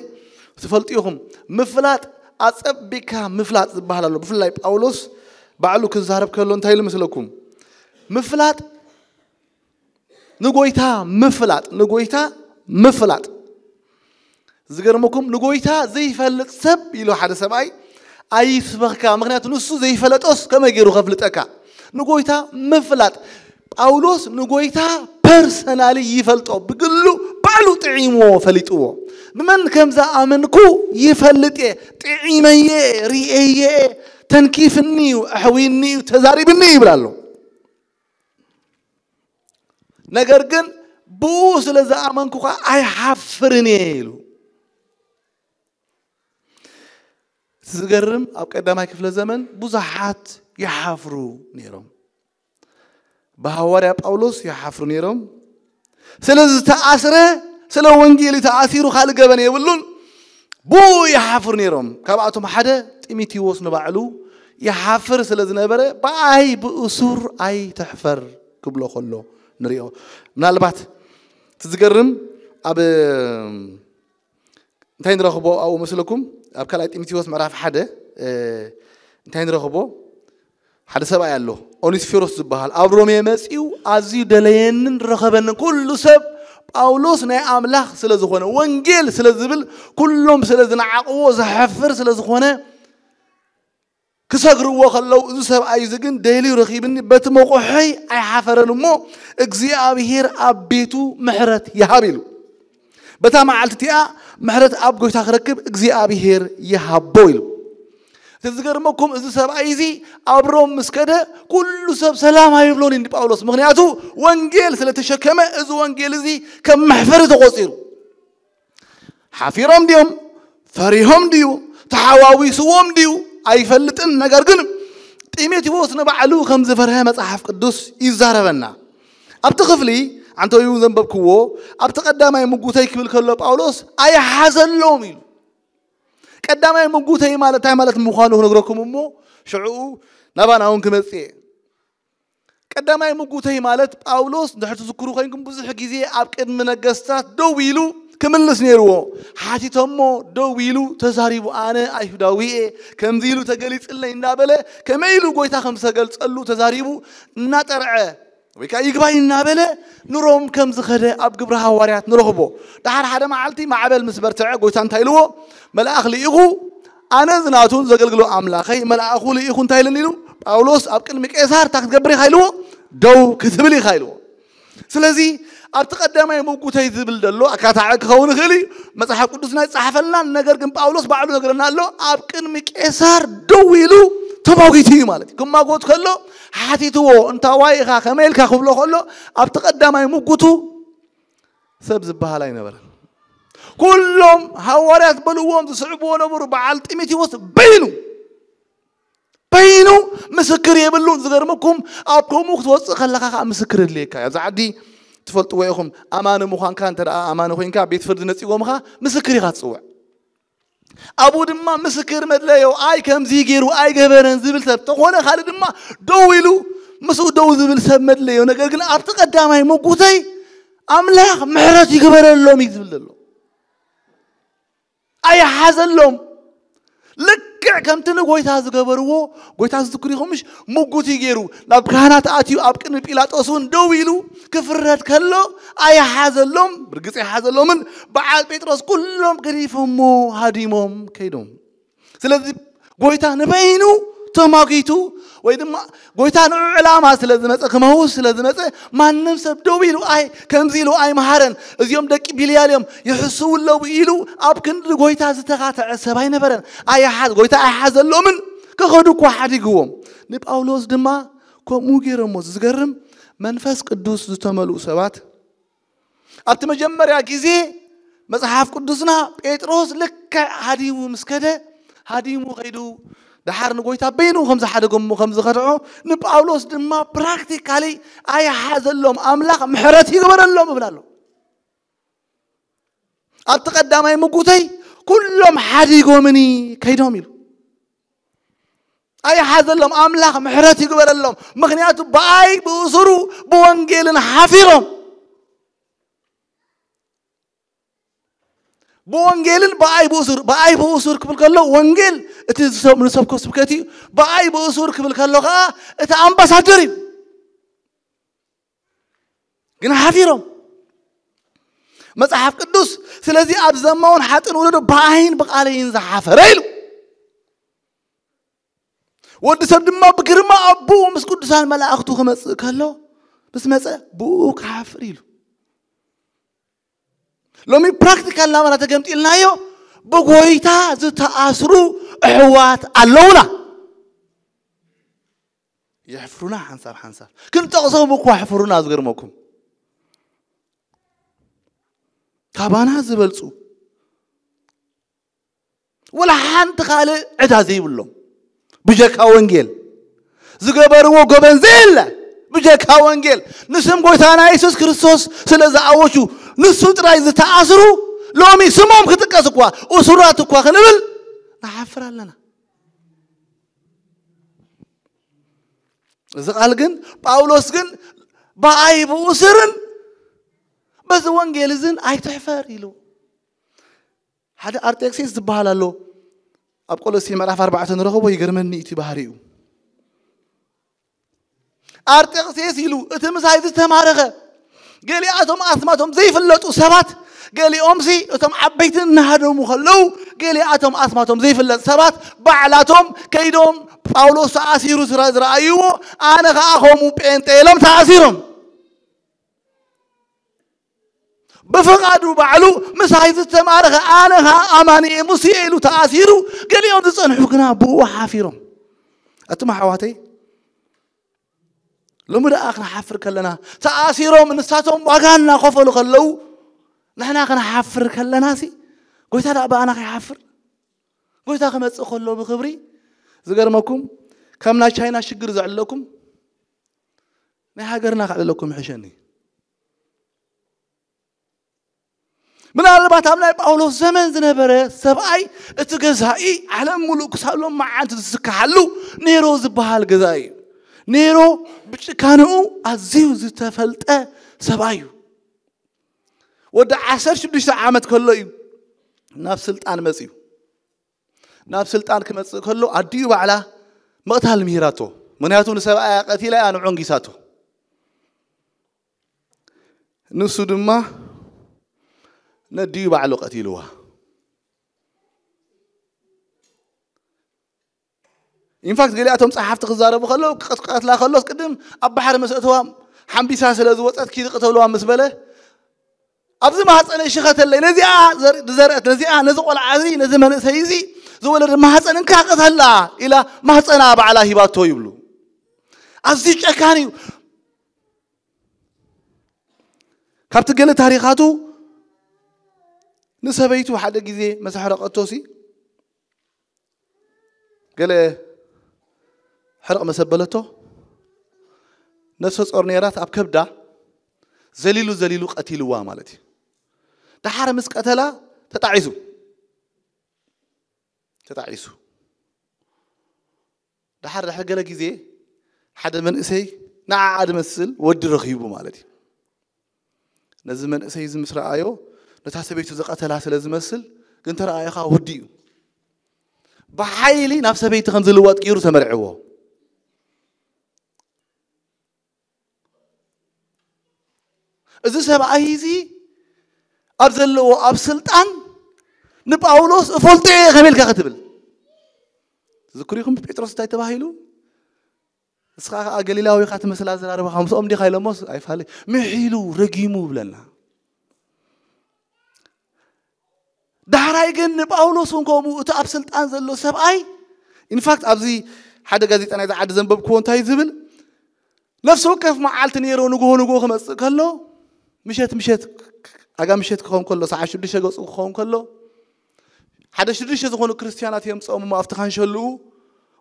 ትፈልጡ ኢኹም፣ ምፍላጥ፣ ኣጸቢካ ምፍላጥ ዝበሃል ኣሎ። ብፍላይ ጳውሎስ ባዕሉ ክዛረብ ከሎ እንታይ ኢሉ መስለኩም? ምፍላጥ፣ ንጎይታ ምፍላጥ፣ ንጎይታ ምፍላጥ። ዝገርመኩም፣ ንጎይታ ዘይፈልጥ ሰብ ኢሉ ሓደ ሰብኣይ ኣይስበኽካ፣ ምኽንያቱ ንሱ ዘይፈለጦስ ከመይ ገይሩ ከፍልጠካ? ንጎይታ ምፍላጥ። ጳውሎስ ንጎይታ ፐርሰናሊ ይፈልጦ፣ ብግሉ ባዕሉ ጥዒምዎ፣ ፈሊጥዎ። ብመን ከም ዝኣመንኩ ይፈልጥ እየ፣ ጥዒመየ፣ ርእየየ፣ ተንኪፍኒ እዩ፣ ኣሕዊኒ እዩ፣ ተዛሪብኒ እዩ ይብል ኣሎ። ነገር ግን ብኡ ስለ ዝኣመንኩ ኸዓ ኣይሓፍርን እየ ኢሉ። እቲ ዝገርም፣ ኣብ ቀዳማይ ክፍለ ዘመን ብዙሓት ይሓፍሩ ነይሮም። ብሃዋርያ ጳውሎስ ይሓፍሩ ነይሮም። ስለ ዝተኣስረ፣ ስለ ወንጌል ተኣሲሩ ካልእ ገበን የብሉን። ብኡ ይሓፍሩ ነይሮም። ካብኣቶም ሓደ ጢሞቴዎስ ንባዕሉ ይሓፍር ስለ ዝነበረ፣ "ብኣይ ብእሱር ኣይትሕፈር" ክብሎ ከሎ ንሪኦ። ምናልባት እቲ ዝገርም፣ ኣብ እንታይ ንረኽቦ ኣብኡ መስለኩም? ኣብ ካልኣይ ጢሞቴዎስ ምዕራፍ ሓደ፣ እ፣ እንታይ ንረኽቦ? ሓደ ሰብኣይ ኣሎ፣ ኦኔስፎሮስ ዝበሃል። ኣብ ሮሜ መጺኡ ኣዝዩ ደለየንን ረኸበንን። ኩሉ ሰብ ጳውሎስ ናይ ኣምላኽ ስለ ዝኾነ፣ ወንጌል ስለ ዝብል፣ ኩሎም ስለ ዝነዓቕዎ፣ ዘሕፍር ስለ ዝኾነ፣ ክሰግርዎ ከለዉ፣ እዚ ሰብኣይ እዚ ግን ደልዩ ረኺብኒ፣ በቲ መቑሖይ ኣይሓፈረን እሞ፣ እግዚኣብሄር ኣብ ቤቱ ምሕረት ይሃብ ኢሉ። በታ መዓልቲ እቲኣ ምሕረት ኣብ ጎይታ ክረክብ እግዚኣብሄር ይሃቦ ኢሉ። እቲ ዝገርመኩም፣ እዚ ሰብኣይ እዚ ኣብ ሮም ምስ ከደ፣ ኩሉ ሰብ ሰላም ኣይብሎን እዩ ንጳውሎስ። ምኽንያቱ ወንጌል ስለ ተሸከመ፣ እዚ ወንጌል እዚ ከም መሕፈሪ ተቖጺሩ። ሓፊሮም ድዮም? ፈሪሆም ድዩ? ተሓዋዊስዎም ድዩ? ኣይፈልጥን። ነገር ግን ጢሞቴዎስ ንባዕሉ ከም ዝፈርሀ መጽሓፍ ቅዱስ ይዛረበና። ኣብቲ ክፍሊ፣ ኣንተዩ ዘንበብክዎ፣ ኣብቲ ቀዳማይ ምጉተይ ክብል ከሎ ጳውሎስ፣ "ኣይሓዘሎም" ኢሉ። ቀዳማይ ምጉተይ ማለት እንታይ ማለት ምዃኑ ክነግረኩም እሞ፣ ሽዕኡ ናባና እውን ክመጽእ እየ። ቀዳማይ ምጉተይ ማለት ጳውሎስ፣ እንድሕር ትዝክሩ ኮይንኩም፣ ብዙሕ ግዜ ኣብ ቅድሚ ነገስታት ደው ኢሉ ክምልስ ነይርዎ። ሓቲቶሞ፣ ደው ኢሉ ተዛሪቡ፣ ኣነ ኣይሁዳዊ እየ፣ ከምዚ ኢሉ ተገሊጽለይ እንዳበለ፣ ከመይ ኢሉ ጎይታ ከም ዝተገልጸሉ ተዛሪቡ እናጠርዐ፣ ወይ ከዓ ይግባይ እናበለ ንሮም ከም ዝኸደ ኣብ ግብሪ ሃዋርያት ንረኽቦ። ደሓር ሓደ መዓልቲ ማዕበል ምስ በርትዐ፣ ጎይታ እንታይ ኢልዎ? መልኣኽ ልኢኹ፣ ኣነ ዝናቱን ዘገልግሎ ኣምላኸይ መልኣኹ ልኢኹ እንታይ ኢልን ኢሉ? ጳውሎስ ኣብ ቅድሚ ቄሳር እንታይ ክትገብር ኢኻ ኢልዎ? ደው ክትብል ኢኻ ኢልዎ። ስለዚ ኣብቲ ቀዳማይ ምጉተይ ዝብል ዘሎ ኣካታዒ ክኸውን ይኽእል እዩ። መጽሓፍ ቅዱስ ናይ ጸሓፈልና፣ ነገር ግን ጳውሎስ ባዕሉ ነገርና ኣሎ። ኣብ ቅድሚ ቄሳር ደው ኢሉ ተማጒቱ እዩ ማለት እዩ። ክማጎት ከሎ ሓቲትዎ፣ እንታዋይ ኢኻ፣ ከመይ ኢልካ ክብሎ ከሎ፣ ኣብቲ ቀዳማይ ምጉቱ ሰብ ዝበሃል ኣይነበረን። ኩሎም ሃዋርያት በልዎም ዝስዕብዎ ነበሩ። በዓል ጢሞቴዎስ በይኑ በይኑ ምስክር የብሉን። ዝገርመኩም፣ ኣብ ከምኡ ክትወፅእ ከለኻ ከዓ ምስክር የድልየካ እዩ። ኣብዚ ዓዲ ትፈልጥዎ ኢኹም፣ ኣማኒ ምዃንካ እንተ ደኣ ኣማኒ ኮይንካ፣ ቤት ፍርዲ ነፂጎምኻ፣ ምስክር ኢኻ ትፅውዕ። ኣብኡ ድማ ምስክር መድለዮ፣ ኣይ ከምዚ ገይሩ ኣይገበረን ዝብል ሰብ ተኾነ፣ ካልእ ድማ ደው ኢሉ ምስኡ ደው ዝብል ሰብ መድለዮ። ነገር ግን ኣብቲ ቀዳማይ መጉተይ ኣምላኽ ምሕረት ይግበረሎም እዩ ዝብል ዘሎ። ኣይሓዘሎም። ልክዕ ከምቲ ንጎይታ ዝገበርዎ፣ ጎይታ ዝዝክር ኢኹም ምሽ? ምጉት እዩ ገይሩ። ናብ ካህናት ኣትዩ ኣብ ቅድሚ ጲላጦስ እውን ደው ኢሉ ክፍረድ ከሎ ኣይሓዘሎም። ብርግጽ ኣይሓዘሎምን። በዓል ጴጥሮስ ኩሎም ገዲፎሞ ሃዲሞም ከይዶም። ስለዚ ጎይታ ንበይኑ ተማጊቱ፣ ወይ ድማ ጎይታ ንዑ ዕላማ ስለ ዝመጸ፣ ክመውስ ስለ ዝመጸ፣ ማንም ሰብ ደው ኢሉ ኣይ ከምዚ ኢሉ ኣይመሃረን። እዚኦም ደቂ ቢልያል እዮም፣ ይሕስው ኣለዉ ኢሉ ኣብ ክንዲ ጎይታ ዝተኻተዐ ሰብ ኣይነበረን። ኣይሓዝ ጎይታ ኣይሓዘሎምን፣ ክኸዱ እኳ ሓዲግዎም። ንጳውሎስ ድማ ከምኡ ገይሮሞ። ዝገርም፣ መንፈስ ቅዱስ ዝተመልኡ ሰባት ኣብቲ መጀመርያ ግዜ መጽሓፍ ቅዱስና ጴጥሮስ ልክዕ ሃዲሙ ምስ ከደ፣ ሃዲሙ ኸይዱ፣ ደሓር ንጎይታ በይኑ ከም ዝሓደጎ እሞ ከም ዝኸድዖ፣ ንጳውሎስ ድማ ፕራክቲካሊ ኣይሓዘሎም፣ ኣምላኽ ምሕረት ይግበረሎም እብል ኣሎ። ኣብቲ ቀዳማይ ምጉተይ ኩሎም ሓዲጎምኒ ከይዶም ኢሉ። ኣይሓዘሎም፣ ኣምላኽ ምሕረት ይግበረሎም። ምኽንያቱ ብኣይ ብእሱሩ ብወንጌልን ሓፊሮም። ብወንጌልን ብኣይ ብእሱር፣ ብኣይ ብእሱር ክብል ከሎ ወንጌል እቲ ዝሰብ-፣ ንሰብኮ ስብከት እዩ። ብኣይ ብእሱር ክብል ከሎ ከዓ እቲ ኣምባሳደር እዩ። ግን ሓፊሮም። መጽሓፍ ቅዱስ ስለዚ ኣብ ዘማውን ሓጥን ወለዶ ብኣይን ብቓለይን ዝሓፈረ ኢሉ። ወዲ ሰብ ድማ ብግርማ ኣቦኡ ምስ ቅዱሳን መላእኽቱ ክመጽእ ከሎ፣ ምስ መጸ ብኡ ክሓፍር ኢሉ። ሎሚ ፕራክቲካል ናባና ተገምጢልናዮ፣ ብጎይታ ዝተኣስሩ ኣሕዋት ኣለውና። የሕፍሩና ሓንሳብ ሓንሳብ። ክንጠቕሶም እኳ ኣሕፍሩና፣ ዝገርመኩም። ካባና ዝበልጹ። ወላ ሓንቲ ካልእ ዕዳ ዘይብሎም። ብጀካ ወንጌል። ዝገበርዎ ገበን ዘየለ። ብጀካ ወንጌል። ንስም ጎይታና የሱስ ክርስቶስ ስለ ዝኣወጁ፣ ንሱ ጥራይ ዝተኣስሩ፣ ሎሚ ስሞም ክጥቀስ እኳ፣ እሱራት እኳ ክንብል ንሓፍር ኣለና። እዚ ቃል ግን፣ ጳውሎስ ግን፣ ብኣይ ብእሱርን በዚ ወንጌል እዝን ኣይትሕፈር ኢሉ። ሓደ ኣርጤክሲስ ዝበሃል ኣሎ። ኣብ ቆሎሴ ምዕራፍ ኣርባዕተ ንረኽቦ፣ ይገርመኒ እቲ ባህሪኡ። ኣርጤክሲስ ኢሉ፣ እቲ ምሳይ ዝተማረኸ፣ ገሊኣቶም ኣስማቶም ዘይፍለጡ ሰባት፣ ገሊኦምሲ እቶም ዓበይቲ እናሃደሙ ከለዉ፣ ገሊኣቶም ኣስማቶም ዘይፍለጥ ሰባት ባዕላቶም ከይዶም ጳውሎስ ተኣሲሩ ዝረ-፣ ዝረኣይዎ፣ ኣነ ኸኣ ከምኡ ጴንጤ ኢሎም ተኣሲሮም። ብፍቓዱ ባዕሉ ምሳይ ዝተማረኸ ኣነ ኸኣ ኣማኒ እየ፣ ሙሴ ኢሉ ተኣሲሩ፣ ገሊኦም ዝጸንሑ ግና ብኡ ሓፊሮም። ኣቱም ኣሕዋተይ፣ ሎሚ ደኣ ክንሓፍር ከለና፣ ተኣሲሮም ንሳቶም ዋጋ እናኸፈሉ ከለዉ፣ ንሕና ክንሓፍር ከለናሲ፣ ጎይታ ደኣ ብኣና ከይሓፍር? ጎይታ ክመጽእ ከሎ ብኽብሪ፣ ዝገርመኩም፣ ከም ናይ ቻይና ሽግር ዘዕለኩም፣ ናይ ሃገርና ከዕልለኩም ይሕሸኒ። ምናልባት ኣብ ናይ ጳውሎስ ዘመን ዝነበረ ሰብኣይ፣ እቲ ገዛኢ ዓለም ሙሉእ ክሳብ ሎም መዓልቲ ዝስከሓሉ ኔሮ ዝበሃል ገዛኢ እዩ። ኔሮ ብጭካንኡ ኣዝዩ ዝተፈልጠ ሰብኣይ እዩ። ወዲ ዓሰርተ ሽዱሽተ ዓመት ከሎ እዩ ናብ ስልጣን መፅዩ። ናብ ስልጣን ክመፅእ ከሎ ኣዲኡ ባዕላ ምቕታል ምሂራቶ። ምክንያቱ ንሰብኣያ ቀቲላ እያ ንዑ ኣንጊሳቶ። ንሱ ድማ ነዲኡ ባዕሉ ቀቲልዋ። ኢንፋክት ገሊኣቶም ጸሓፍቲ ክዛረቡ ከለዉ ክቀትላ ከሎስ ቅድም ኣብ ባሕሪ ምስ እተዋ ሓምቢሳ ስለ ዝወፀት ኪድ ቅተልዋ ምስ በለ ኣብዚ ማህፀነይ ሽኸተለይ ነዚኣ ዝዘርአት ነዚኣ ነዚ ቆልዓ እዚ ነዚ መንእሰይ እዚ ዝወለደ ማህፀን እንካ ቅተላ ኢላ ማህፀና ባዕላ ሂባቶ ይብሉ። ኣዝዩ ጨካን እዩ። ካብቲ ገለ ታሪኻቱ ንሰበይቱ ሓደ ግዜ መሰሕረቐቶሲ ገለ ሕርቕ መሰበለቶ ነፍሰ ጾር ነይራት ኣብ ከብዳ ዘሊሉ ዘሊሉ ቀቲልዋ ማለት እዩ። ደሓር ምስ ቀተላ ተጣዒሱ ተጣዒሱ ደሓር ድሕሪ ገለ ግዜ ሓደ መንእሰይ ንዓዓ ዝመስል ወዲ ረኺቡ ማለት እዩ። ነዚ መንእሰይ እዚ ምስ ረኣዮ ነታ ሰበይቱ ዝቐተላ ስለ ዝመስል ግን ተረኣየኻ ወዲ እዩ። ብሓይሊ ናብ ሰበይቲ ከም ዝልወጥ ገይሩ ተመርዕዎ። እዚ ሰብኣይ እዚ ኣብ ዘለዎ ኣብ ስልጣን ንጳውሎስ እፈልጦ እየ ከመይ ኢልካ ክትብል ትዝክሩ ኢኹም? ጴጥሮስ እንታይ ተባሂሉ? ንስኻ ከኣ ገሊላዊ ኢኻ ትመስል ኣዘራርባኻ ምስኦም ዲኻ ኢሎሞስ ኣይፋለይ ምሒሉ ረጊሙ ይብለና። ዳሕራይ ግን ንጳውሎስ እውን ከምኡ እቲ ኣብ ስልጣን ዘሎ ሰብኣይ ኢንፋክት ኣብዚ ሓደ ጋዜጣ ናይዚ ዓዲ ዘንበብክዎ እንታይ ዝብል ነፍሲ ወከፍ መዓልቲ ነይሮ ንግሆ ንግሆ ክመፅእ ከሎ ምሸት ምሸት ኣጋ ምሸት ክኸውን ከሎ ሰዓት ሽዱሽተ ገፁ ክኸውን ከሎ ሓደ ሽዱሽተ ዝኾኑ ክርስትያናት የምፅኦም እሞ ኣብቲ ካንሸልኡ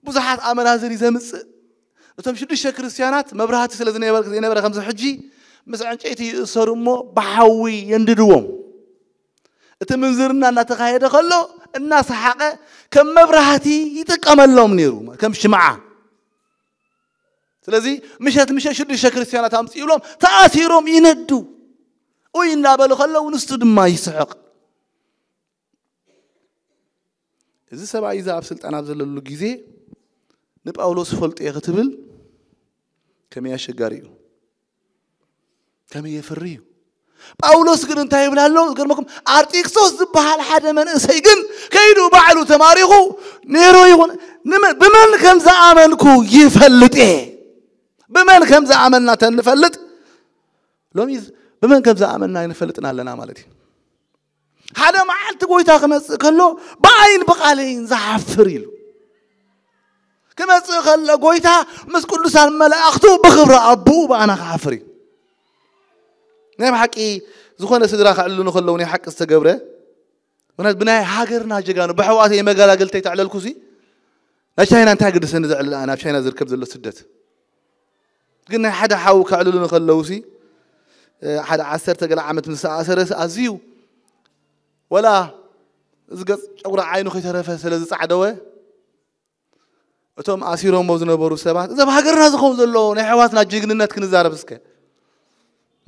ብዙሓት ኣመናዝር እዩ ዘምፅእ። እቶም ሽዱሽተ ክርስትያናት መብራህቲ ስለ ዝነበረ ዘይነበረ ከምዚ ሕጂ ምስ ዕንጨይቲ ይእሰሩ እሞ ብሓዊ የንድድዎም። እቲ ምንዝርና እናተኻየደ ከሎ እናሰሓቐ ከም መብራህቲ ይጥቀመሎም ነይሩ ከም ሽምዓ። ስለዚ ምሸት ምሸት ሽዱሽተ ክርስትያናት ኣምፅኡ ኢሎም ተኣሲሮም ይነዱ። ኡይ እናበሉ ከለዉ ንሱ ድማ ይስሕቕ። እዚ ሰብኣይ እዚ ኣብ ስልጣን ኣብ ዘለሉ ግዜ ንጳውሎስ ፈልጦ እየ ክትብል ከመይ ኣሸጋሪ እዩ፣ ከመይ የፍሪ እዩ። ጳውሎስ ግን እንታይ ይብል ኣሎ ዝገርመኩም? ኣርጢክሶስ ዝበሃል ሓደ መንእሰይ ግን ከይዱ ባዕሉ ተማሪኹ ኔሮ ይኹን ብመን ከም ዝኣመንኩ ይፈልጥ እየ። ብመን ከም ዝኣመንና ተንፈልጥ ሎሚ ብመን ከም ዝኣመንና ኣይንፈልጥን ኣለና ማለት እዩ። ሓደ መዓልቲ ጎይታ ክመፅእ ከሎ ብኣይን ብቃለይን ዝሓፍር ኢሉ ክመፅእ ከሎ ጎይታ ምስ ቅዱሳን መላእኽቱ ብክብሪ ኣቦኡ ብኣና ክሓፍር እዩ። ናይ ብሓቂ ዝኾነ ስድራ ክዕልሉ ንከለዉ ናይ ሓቂ ዝተገብረ ምክንያት ብናይ ሃገርና ጀጋኑ ብሕዋተይ መገላግልተይ ተዕለልኩ ሲ ናይ ቻይና እንታይ ግድሰኒ ዘዕልል ኣነ ኣብ ቻይና ዝርከብ ዘሎ ስደት ግን ናይ ሓደ ሓው ከዕልሉ ንከለዉ ሲ ሓደ ዓሰርተ ገለ ዓመት ምስ ኣሰረ ኣዝዩ ወላ እዚ ገፅ ጨጉሪ ዓይኑ ከይተረፈ ስለ ዝፃዕደወ እቶም ኣሲሮሞ ዝነበሩ ሰባት እዚ ኣብ ሃገርና ዝኸውን ዘሎ ናይ ኣሕዋትና ጅግንነት ክንዛረብ እስከ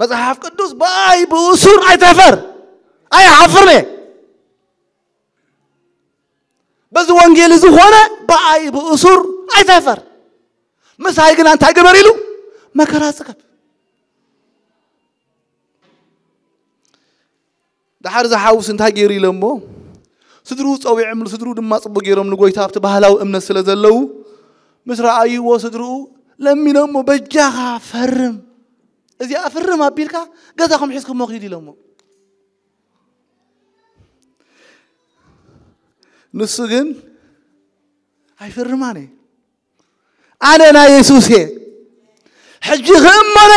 መፅሓፍ ቅዱስ ብኣይ ብእሱር ኣይተፈር ኣይሓፍርነ በዚ ወንጌል ዝኾነ ብኣይ ብእሱር ኣይተፈር ምሳይ ግና እንታይ ግበር ኢሉ መከራ ፅገብ ደሓር ዝሓውስ እንታይ ገይሩ ኢሎሞ ስድርኡ ፀዊዖምሉ ስድርኡ ድማ ፅቡቅ ገይሮም ንጎይታ ኣብቲ ባህላዊ እምነት ስለ ዘለዉ ምስ ረኣይዎ ስድርኡ ለሚኖሞ በጃኻ ፈርም እዚኣ ፍርም ኣቢልካ ገዛኹም ሒዝኩሞ ኪድ ኢሎሞ ንሱ ግን ኣይፍርማን እየ ኣነ ናይ የሱስ እየ ሕጂ ክእመነ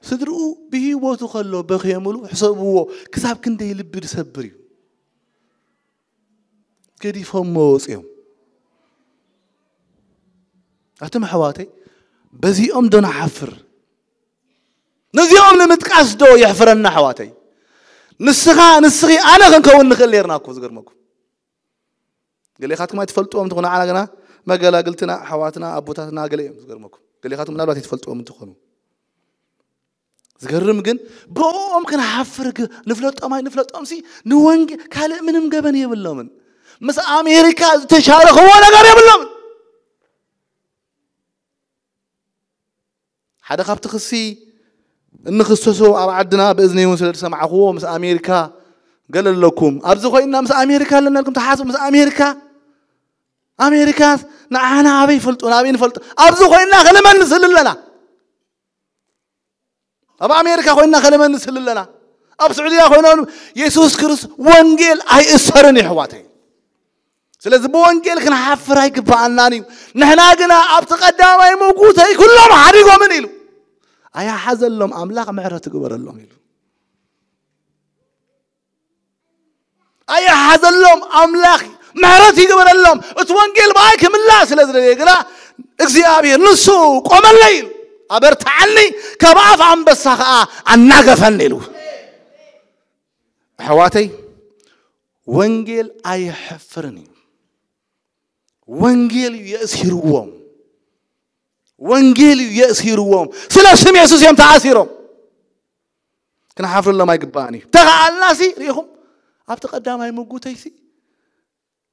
ስድርኡ ብህይወቱ ከሎ በኽየምሉ ሕሰብዎ ክሳብ ክንደይ ልቢ ዝሰብር እዩ ገዲፎሞ ወፅዮም ኣቶም ኣሕዋተይ በዚኦም ዶ ንሓፍር ነዚኦም ንምጥቃስ ዶ የሕፍረና ኣሕዋተይ ንስኻ ንስኺ ኣነ ክንከውን ንኽእል ነርና እኮ ዝገርመኩም ገሌኻትኩም ኣይትፈልጥዎም እንትኾኑ ዓና ግና መገላግልትና ኣሕዋትና ኣቦታትና ገለ እዮም ዝገርመኩም ገሌኻትኩም ምናልባት ኣይትፈልጥዎም እንትኾኑ ዝገርም ግን ብኦም ክንሓፍር ግ- ንፍለጦም ኣይንፍለጦም ሲ ንወንጌል ካልእ ምንም ገበን የብሎምን። ምስ ኣሜሪካ ዝተሻረኽዎ ነገር የብሎምን። ሓደ ካብቲ ክሲ እንክሰሶ ኣብ ዓድና ብእዝነይ እውን ስለ ዝሰማዕኽዎ ምስ ኣሜሪካ ገለ ኣለኩም ኣብዚ ኮይና ምስ ኣሜሪካ ኣለና ኢልኩም ተሓስቡ። ምስ ኣሜሪካ ኣሜሪካ ንዓና ኣበይ ይፈልጡ ናበይ ንፈልጡ ኣብዚ ኮይና ክንመልስል ኣለና። ኣብ ኣሜሪካ ኮይና ከነመንስል ኣለና። ኣብ ስዑድያ ኮይኖም የሱስ ክርስቶስ ወንጌል ኣይእሰርን ይሕዋተይ። ስለዚ ብወንጌል ክንሓፍር ኣይግባኣናን እዩ። ንሕና ግና ኣብቲ ቀዳማይ ምጉተይ ኩሎም ሓዲጎምን ኢሉ ኣይሓዘሎም ኣምላኽ ምሕረት ይግበረሎም ኢሉ። ኣይሓዘሎም ኣምላኽ ምሕረት ይግበረሎም። እቲ ወንጌል ብኣይ ክምላእ ስለ ዝደለየ ግና እግዚኣብሔር ንሱ ቆመለይ ኢሉ ኣበርትዓኒ፣ ካብ ኣፍ ኣንበሳ ኸዓ ኣናገፈኒ ኢሉ። ኣሕዋተይ ወንጌል ኣየሕፍርን እዩ። ወንጌል እዩ የእሲርዎም። ወንጌል እዩ የእሲርዎም። ስለ ስም የሱስ እዮም ተኣሲሮም። ክንሓፍረሎም ኣይግባእን እዩ። ተኸኣልና ሲ ርኢኹም ኣብቲ ቀዳማይ ምጉተይ ሲ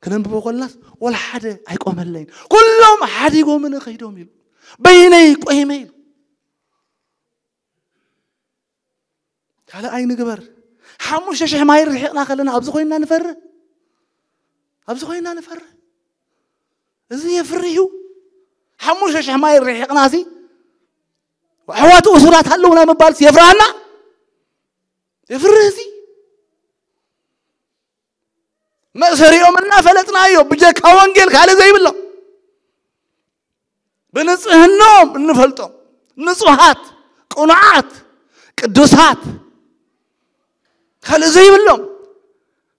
ክነንብቦ ኮልናስ ወላ ሓደ ኣይቆመለይን ኩሎም ሓዲጎምኒ ከይዶም ኢሉ በይነይ ቆይመ ኢሉ። ካልኣይ ንግበር ሓሙሽተ ሽሕ ማይል ርሒቕና ከለና ኣብዚ ኮይንና ንፈርህ ኣብዚ ኮይንና ንፈርህ እዚ የፍርህ እዩ። ሓሙሽተ ሽሕ ማይል ርሒቕና ሲ ኣሕዋት እሱራት ኣለውና ምባል የፍርሃና። የፍርህ እዚ መእሰሪኦም እናፈለጥናዮ ብጀካ ወንጌል ካልእ ዘይብሎም ብንጽህናኦም እንፈልጦም ንጹሃት ቅኑዓት ቅዱሳት ካልእ ዘይብሎም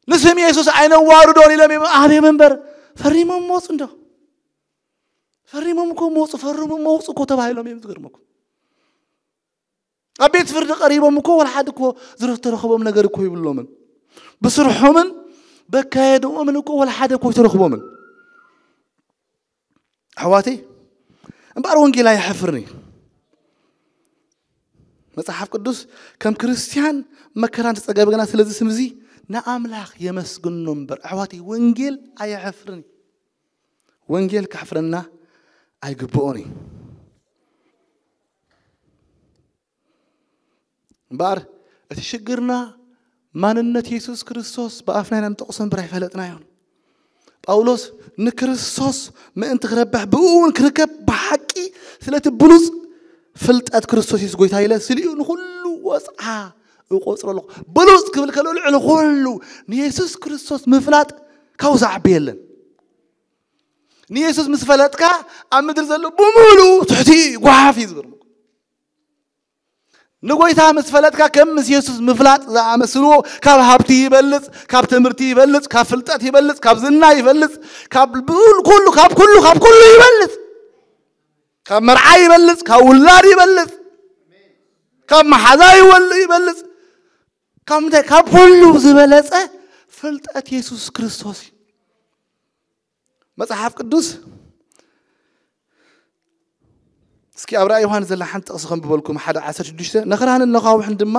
ንስም የሱስ ኣይነዋርዶን ኢሎም እዮም ኣበዮም እምበር ፈሪሞም መፁ እንዶ ፈሪሞም እኮ መፁ ፈርሙ መውፁ እኮ ተባሂሎም እዮም ዝገርመኩም ኣብ ቤት ፍርዲ ቀሪቦም እኮ ወላ ሓደ እኮ ዝተረኽቦም ነገር እኮ ይብሎምን ብስርሖምን በካየድኦምን እኮ ወላ ሓደ እኮ ይተረኽቦምን ኣሕዋተይ እምበኣር ወንጌል ኣየሕፍርን እዩ መፅሓፍ ቅዱስ ከም ክርስትያን መከራ እንተፀገበ ግና ስለዚ ስም እዚ ንኣምላኽ የመስግኖ እምበር ኣሕዋተይ ወንጌል ኣየሕፍርን እዩ ወንጌል ከሕፍረና ኣይግብኦን እዩ እምበኣር እቲ ሽግርና ማንነት የሱስ ክርስቶስ ብኣፍና ኢና ንጠቕሶ እምበር ኣይፈለጥናዮን ጳውሎስ ንክርስቶስ ምእንቲ ክረብሕ ብእኡ እውን ክርከብ ብሓቂ ስለቲ ብሉፅ ፍልጠት ክርስቶስ የሱስ ጎይታ ኢለ ስሊኡ ንኩሉ ወፅዓ እቆፅሮ ኣለኹ ብሉፅ ክብል ከሎ ልዕሊ ኩሉ ንየሱስ ክርስቶስ ምፍላጥ ካብኡ ዝዓቢ የለን ንየሱስ ምስ ፈለጥካ ኣብ ምድሪ ዘሎ ብምሉኡ ትሕቲ ጓሓፍ እዩ ዝገርምኩም ንጎይታ ምስ ፈለጥካ ከም ምስ የሱስ ምፍላጥ ዝኣመስልዎ ካብ ሃብቲ ይበልፅ ካብ ትምህርቲ ይበልፅ ካብ ፍልጠት ይበልፅ ካብ ዝና ይበልፅ ካብ ኩሉ ካብ ኩሉ ካብ ኩሉ ይበልፅ ካብ መርዓ ይበልፅ ካብ ውላድ ይበልፅ ካብ መሓዛ ይወል ይበልፅ ካብ ምንታይ ካብ ኩሉ ዝበለፀ ፍልጠት የሱስ ክርስቶስ እዩ መፅሓፍ ቅዱስ እስኪ ኣብ ራእይ ዮሃንስ ዘላ ሓንቲ ጥቕሲ ከንብበልኩም ሓደ ዓሰርተ ሽዱሽተ ነኽራንን ነኻውሕን ድማ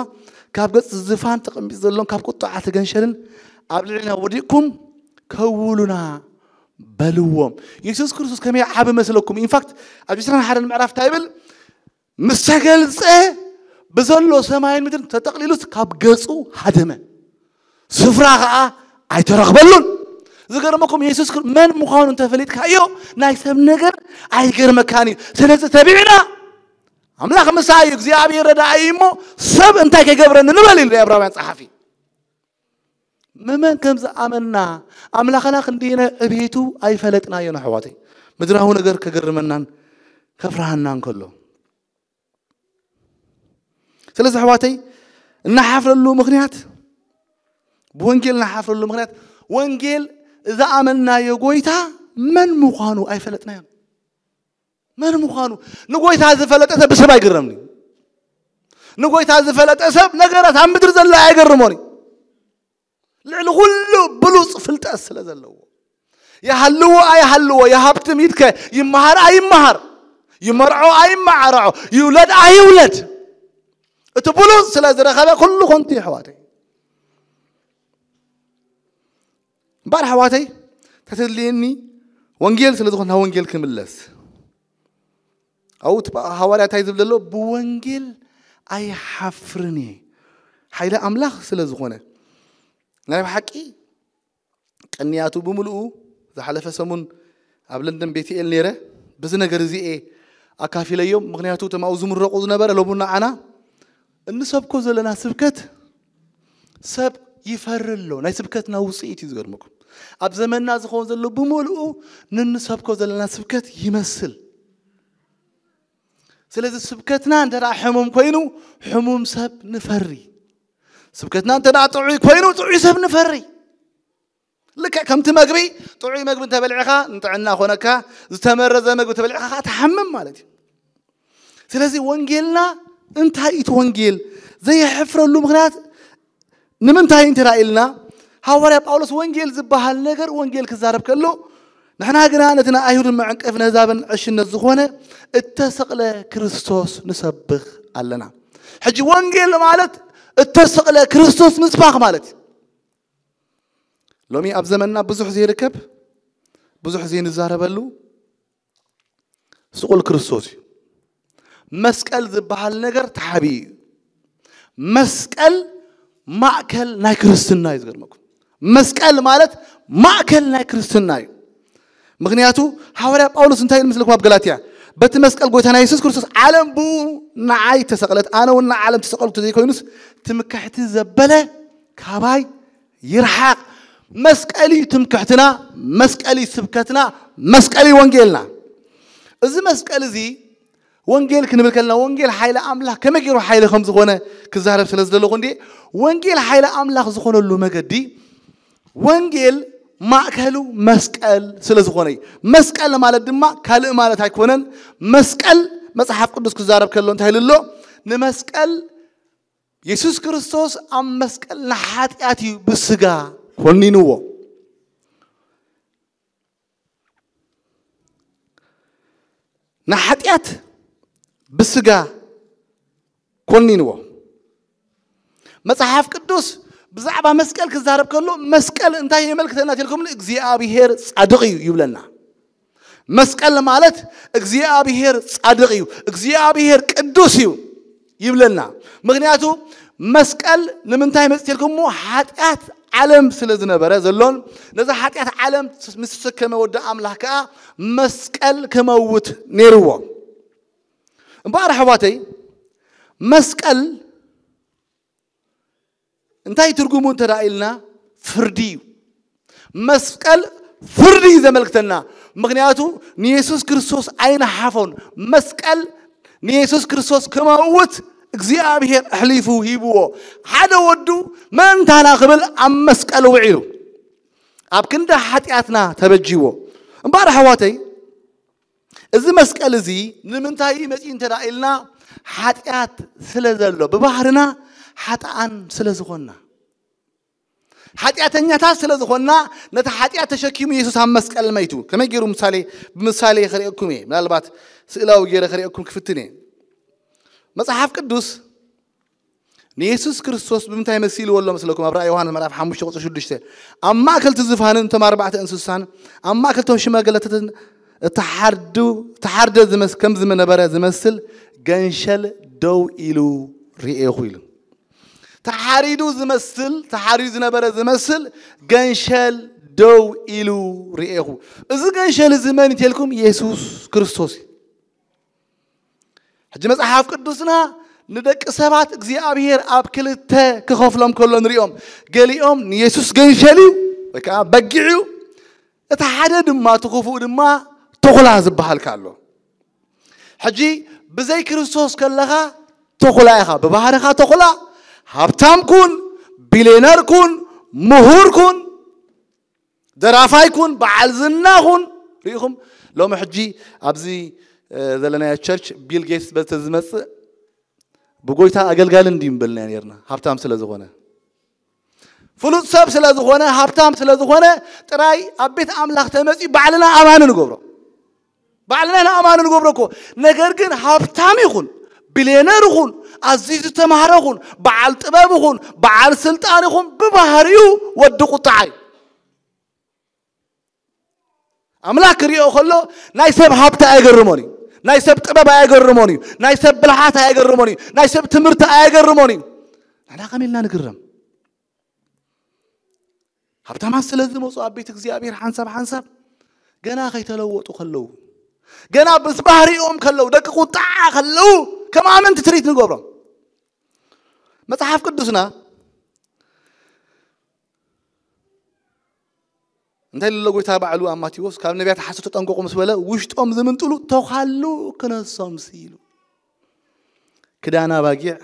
ካብ ገፅ ዝፋን ተቐሚጡ ዘሎን ካብ ቁጥዓ ተገንሸልን ኣብ ልዕሊና ወዲቕኩም ከውሉና በልዎም የሱስ ክርስቶስ ከመይ ዓቢ መስለኩም ኢንፋክት ኣብ ዕስራን ሓደን ምዕራፍ እንታይ ይብል ምስ ተገልጸ ብዘሎ ሰማይን ምድርን ተጠቕሊሉስ ካብ ገጹ ሃደመ። ስፍራ ኸዓ ኣይተረኽበሉን። ዝገርመኩም የሱስ ክርስ-፣ መን ምዃኑ እንተፈሊጥካዮ ናይ ሰብ ነገር ኣይገርመካን እዩ። ስለዚ ተቢዕና ኣምላኽ ምሳይ እዩ፣ እግዚኣብሔር ረዳኢ እዩ እሞ ሰብ እንታይ ከይገብረኒ ንበል ኢሉ ናይ ዕብራውያን ጸሓፊ። መመን ከም ዝኣመንና ኣምላኽና ክንደየናይ ዕቤቱ ኣይፈለጥናዮን ኣሕዋተይ። ምድራዊ ነገር ከገርመናን ከፍርሃና እንከሎ። ስለዚ ኣሕዋተይ እናሓፍረሉ ምኽንያት፣ ብወንጌል እናሓፍረሉ ምኽንያት ወንጌል ዝኣመንናዮ ጎይታ መን ምዃኑ ኣይፈለጥናዮን። መን ምዃኑ ንጎይታ ዝፈለጠ ሰብ ብሰብ ኣይግረምኒ። ንጎይታ ዝፈለጠ ሰብ ነገራት ኣብ ምድሪ ዘሎ ኣይገርሞኒ። ልዕሊ ኩሉ ብሉጽ ፍልጠት ስለ ዘለዎ። ይሃልዎ ኣይሃልዎ፣ ይሃብትም ይድከ፣ ይመሃር ኣይመሃር፣ ይመርዖ ኣይመዓርዖ፣ ይውለድ ኣይውለድ፣ እቲ ብሉጽ ስለ ዝረኸበ ኩሉ ከንቱ እዩ ኣሕዋተይ። እምበኣር ኣሕዋተይ፣ ተተድልየኒ ወንጌል ስለ ዝኾነ ናብ ወንጌል ክምለስ። ኣብኡ እቲ ሃዋርያ እንታይ ዝብል ዘሎ? ብወንጌል ኣይሓፍርን እየ፣ ሓይሊ ኣምላኽ ስለ ዝኾነ። ናይ ብሓቂ ቅንያቱ ብምልኡ ዝሓለፈ ሰሙን ኣብ ለንደን ቤትኤል ነይረ። በዚ ነገር እዚ እየ ኣካፊለዮም። ምኽንያቱ እቶም ኣብኡ ዝምረቑ ዝነበረ ሎሚ ንዓና እንሰብኮ ዘለና ስብከት ሰብ ይፈሪ ኣሎ። ናይ ስብከትና ውፅኢት እዩ ዝገርመኩም። ኣብ ዘመንና ዝኸውን ዘሎ ብምልኡ ንንሰብኮ ዘለና ስብከት ይመስል። ስለዚ ስብከትና እንተ ደኣ ሕሙም ኮይኑ ሕሙም ሰብ ንፈሪ። ስብከትና እንተ ደኣ ጥዑይ ኮይኑ ጥዑይ ሰብ ንፈሪ። ልክዕ ከምቲ መግቢ፣ ጥዑይ መግቢ እንተበሊዕኻ ንጥዕና ኮነካ፣ ዝተመረዘ መግቢ ተበሊዕኻ ከዓ ትሓምም ማለት እዩ። ስለዚ ወንጌልና እንታይ እዩ? እቲ ወንጌል ዘየሕፍረሉ ምኽንያት ንምንታይ እንተ ኢልና፣ ሃዋርያ ጳውሎስ ወንጌል ዝበሃል ነገር ወንጌል ክዛረብ ከሎ፣ ንሕና ግና ነቲ ንኣይሁድን መዕንቀፊ ነህዛብን ዕሽነት ዝኾነ እተሰቕለ ክርስቶስ ንሰብኽ ኣለና። ሕጂ ወንጌል ማለት እተሰቕለ ክርስቶስ ምስባኽ ማለት እዩ። ሎሚ ኣብ ዘመንና ብዙሕ ዘይርከብ፣ ብዙሕ ዘይንዛረበሉ ስቑል ክርስቶስ እዩ። መስቀል ዝበሃል ነገር ተሓቢኡ እዩ። መስቀል ማእከል ናይ ክርስትና እዩ። ዝገርመኩም፣ መስቀል ማለት ማእከል ናይ ክርስትና እዩ። ምኽንያቱ ሃዋርያ ጳውሎስ እንታይ ኢሉ ምስልኩም ኣብ ገላትያ? በቲ መስቀል ጎይታና የሱስ ክርስቶስ ዓለም ብኡ ንዓይ ተሰቕለት፣ ኣነ እውን ንዓለም ተሰቐልኩ ዘይኮይኑስ ትምክሕቲ ዘበለ ካባይ ይርሓቕ። መስቀል እዩ ትምክሕትና፣ መስቀል እዩ ስብከትና፣ መስቀል እዩ ወንጌልና። እዚ መስቀል እዚ ወንጌል ክንብል ከለና ወንጌል ሓይሊ ኣምላኽ ከመይ ገይሩ ሓይሊ ከም ዝኾነ ክዛረብ ስለ ዝደለኹ እንዴ። ወንጌል ሓይሊ ኣምላኽ ዝኾነሉ መገዲ ወንጌል ማእከሉ መስቀል ስለ ዝኾነ እዩ። መስቀል ማለት ድማ ካልእ ማለት ኣይኮነን። መስቀል መጽሓፍ ቅዱስ ክዛረብ ከሎ እንታይ ኢሉ ኣሎ? ንመስቀል የሱስ ክርስቶስ ኣብ መስቀል ንሓጢኣት እዩ ብስጋ ኮኒንዎ። ንሓጢኣት ብስጋ ኮኒንዎ። መጽሓፍ ቅዱስ ብዛዕባ መስቀል ክዛረብ ከሎ መስቀል እንታይ የመልክተና ተልኩም? እግዚኣብሔር ጻድቕ እዩ ይብለና። መስቀል ማለት እግዚኣብሔር ጻድቕ እዩ፣ እግዚኣብሔር ቅዱስ እዩ ይብለና። ምኽንያቱ መስቀል ንምንታይ መጽእ ተልኩሞ? ሓጢኣት ዓለም ስለ ዝነበረ ዘሎን ነዛ ሓጢኣት ዓለም ምስ ተሰከመ ወዲ ኣምላኽ ከኣ መስቀል ክመውት ነይርዎ። እምበኣር ኣሕዋተይ፣ መስቀል እንታይ ትርጉሙ እንተ ደኣ ኢልና፣ ፍርዲ እዩ። መስቀል ፍርዲ እዩ ዘመልክተና። ምኽንያቱ ንየሱስ ክርስቶስ ኣይነሓፎን። መስቀል ንየሱስ ክርስቶስ ክመውት እግዚኣብሔር ኣሕሊፉ ሂብዎ። ሓደ ወዱ ምእንታና ክብል ኣብ መስቀል ውዒሉ፣ ኣብ ክንዲ ሓጢኣትና ተበጂዎ። እምበኣር ኣሕዋተይ፣ እዚ መስቀል እዚ ንምንታይ እዩ መጺኡ እንተ ደኣ ኢልና፣ ሓጢኣት ስለ ዘሎ፣ ብባህርና ሓጥኣን ስለ ዝኾንና፣ ሓጢኣተኛታት ስለ ዝኾንና፣ ነቲ ሓጢኣት ተሸኪሙ የሱስ ኣብ መስቀል መይቱ። ከመይ ገይሩ? ምሳሌ፣ ብምሳሌ ከርእየኩም እየ። ምናልባት ስእላዊ ገይረ ከርእየኩም ክፍትን እየ። መጽሓፍ ቅዱስ ንየሱስ ክርስቶስ ብምንታይ መሲልዎ ኣሎ መስለኩም? ኣብ ራእይ ዮሃንስ ምዕራፍ ሓሙሽተ ቁጽሪ ሽዱሽተ፣ ኣብ ማእከል እቲ ዝፋንን እቶም ኣርባዕተ እንስሳን ኣብ ማእከል እቶም ሽማግለታትን እተሓርዱ፣ እተሓርደ ዝመስ-፣ ከም ዝነበረ ዝመስል ገንሸል ደው ኢሉ ርኤኹ ኢሉ። ተሓሪዱ ዝመስል፣ ተሓሪዱ ዝነበረ ዝመስል ገንሸል ደው ኢሉ ርኤኹ። እዚ ገንሸል እዚ መን እዩ ተልኩም? የሱስ ክርስቶስ እዩ። ሕጂ መጽሓፍ ቅዱስና ንደቂ ሰባት እግዚኣብሔር ኣብ ክልተ ክኸፍሎም ከሎ ንሪኦም። ገሊኦም ንየሱስ ገንሸል እዩ ወይ ከዓ በጊዕ እዩ። እቲ ሓደ ድማ፣ እቲ ክፉእ ድማ ተኹላ ዝበሃል ኣሎ። ሕጂ ብዘይ ክርስቶስ ከለኻ ተኹላ ኢኻ፣ ብባህርኻ ተኹላ። ሃብታም ኩን፣ ቢልዮነር ኩን፣ ምሁር ኩን፣ ደራፋይ ኩን፣ በዓል ዝና ኩን። ርኢኹም፣ ሎሚ ሕጂ ኣብዚ፣ እ፣ ዘለናዮ ቸርች ቢል ጌትስ በቲ ዝመጽእ ብጎይታ ኣገልጋሊ እንድዩ ምበልና ነርና፣ ሃብታም ስለ ዝኾነ። ፍሉጥ ሰብ ስለ ዝኾነ፣ ሃብታም ስለ ዝኾነ ጥራይ ኣብ ቤት ኣምላኽ ተመጺኡ ባዕልና ኣማኒ ንገብሮ። ባዕልና ኢና ኣማኒ ንገብሮ እኮ። ነገር ግን ሃብታም ይኹን፣ ቢልዮነር ይኹን፣ ኣዝዩ ዝተማህረ ይኹን፣ በዓል ጥበብ ይኹን፣ በዓል ስልጣን ይኹን፣ ብባህሪኡ ወዲ ቁጣዓ እዩ። ኣምላኽ ክሪኦ ከሎ ናይ ሰብ ሃብቲ ኣየገርሞን እዩ። ናይ ሰብ ጥበብ ኣየገርሞን እዩ። ናይ ሰብ ብልሓት ኣየገርሞን እዩ። ናይ ሰብ ትምህርቲ ኣየገርሞን እዩ። ንሕና ከመይ ኢልና ንግረም? ሃብታማት ስለ ዝመፁ ኣብ ቤት እግዚኣብሔር ሓንሳብ ሓንሳብ ገና ከይተለወጡ ከለዉ፣ ገና ምስ ባህሪኦም ከለዉ፣ ደቂ ቁጣዓ ከለዉ፣ ከም ኣመንቲ ትሪት ንገብሮም። መጽሓፍ ቅዱስና እንታይ ኢሉ ኣሎ ጎይታ ባዕሉ ኣብ ማቴዎስ? ካብ ነቢያት ሓሶት ተጠንቀቑ ምስ በለ፣ ውሽጦም ዝምንጥሉ ተዃሉ ክነሶም ሲ ኢሉ። ክዳን ኣባጊዕ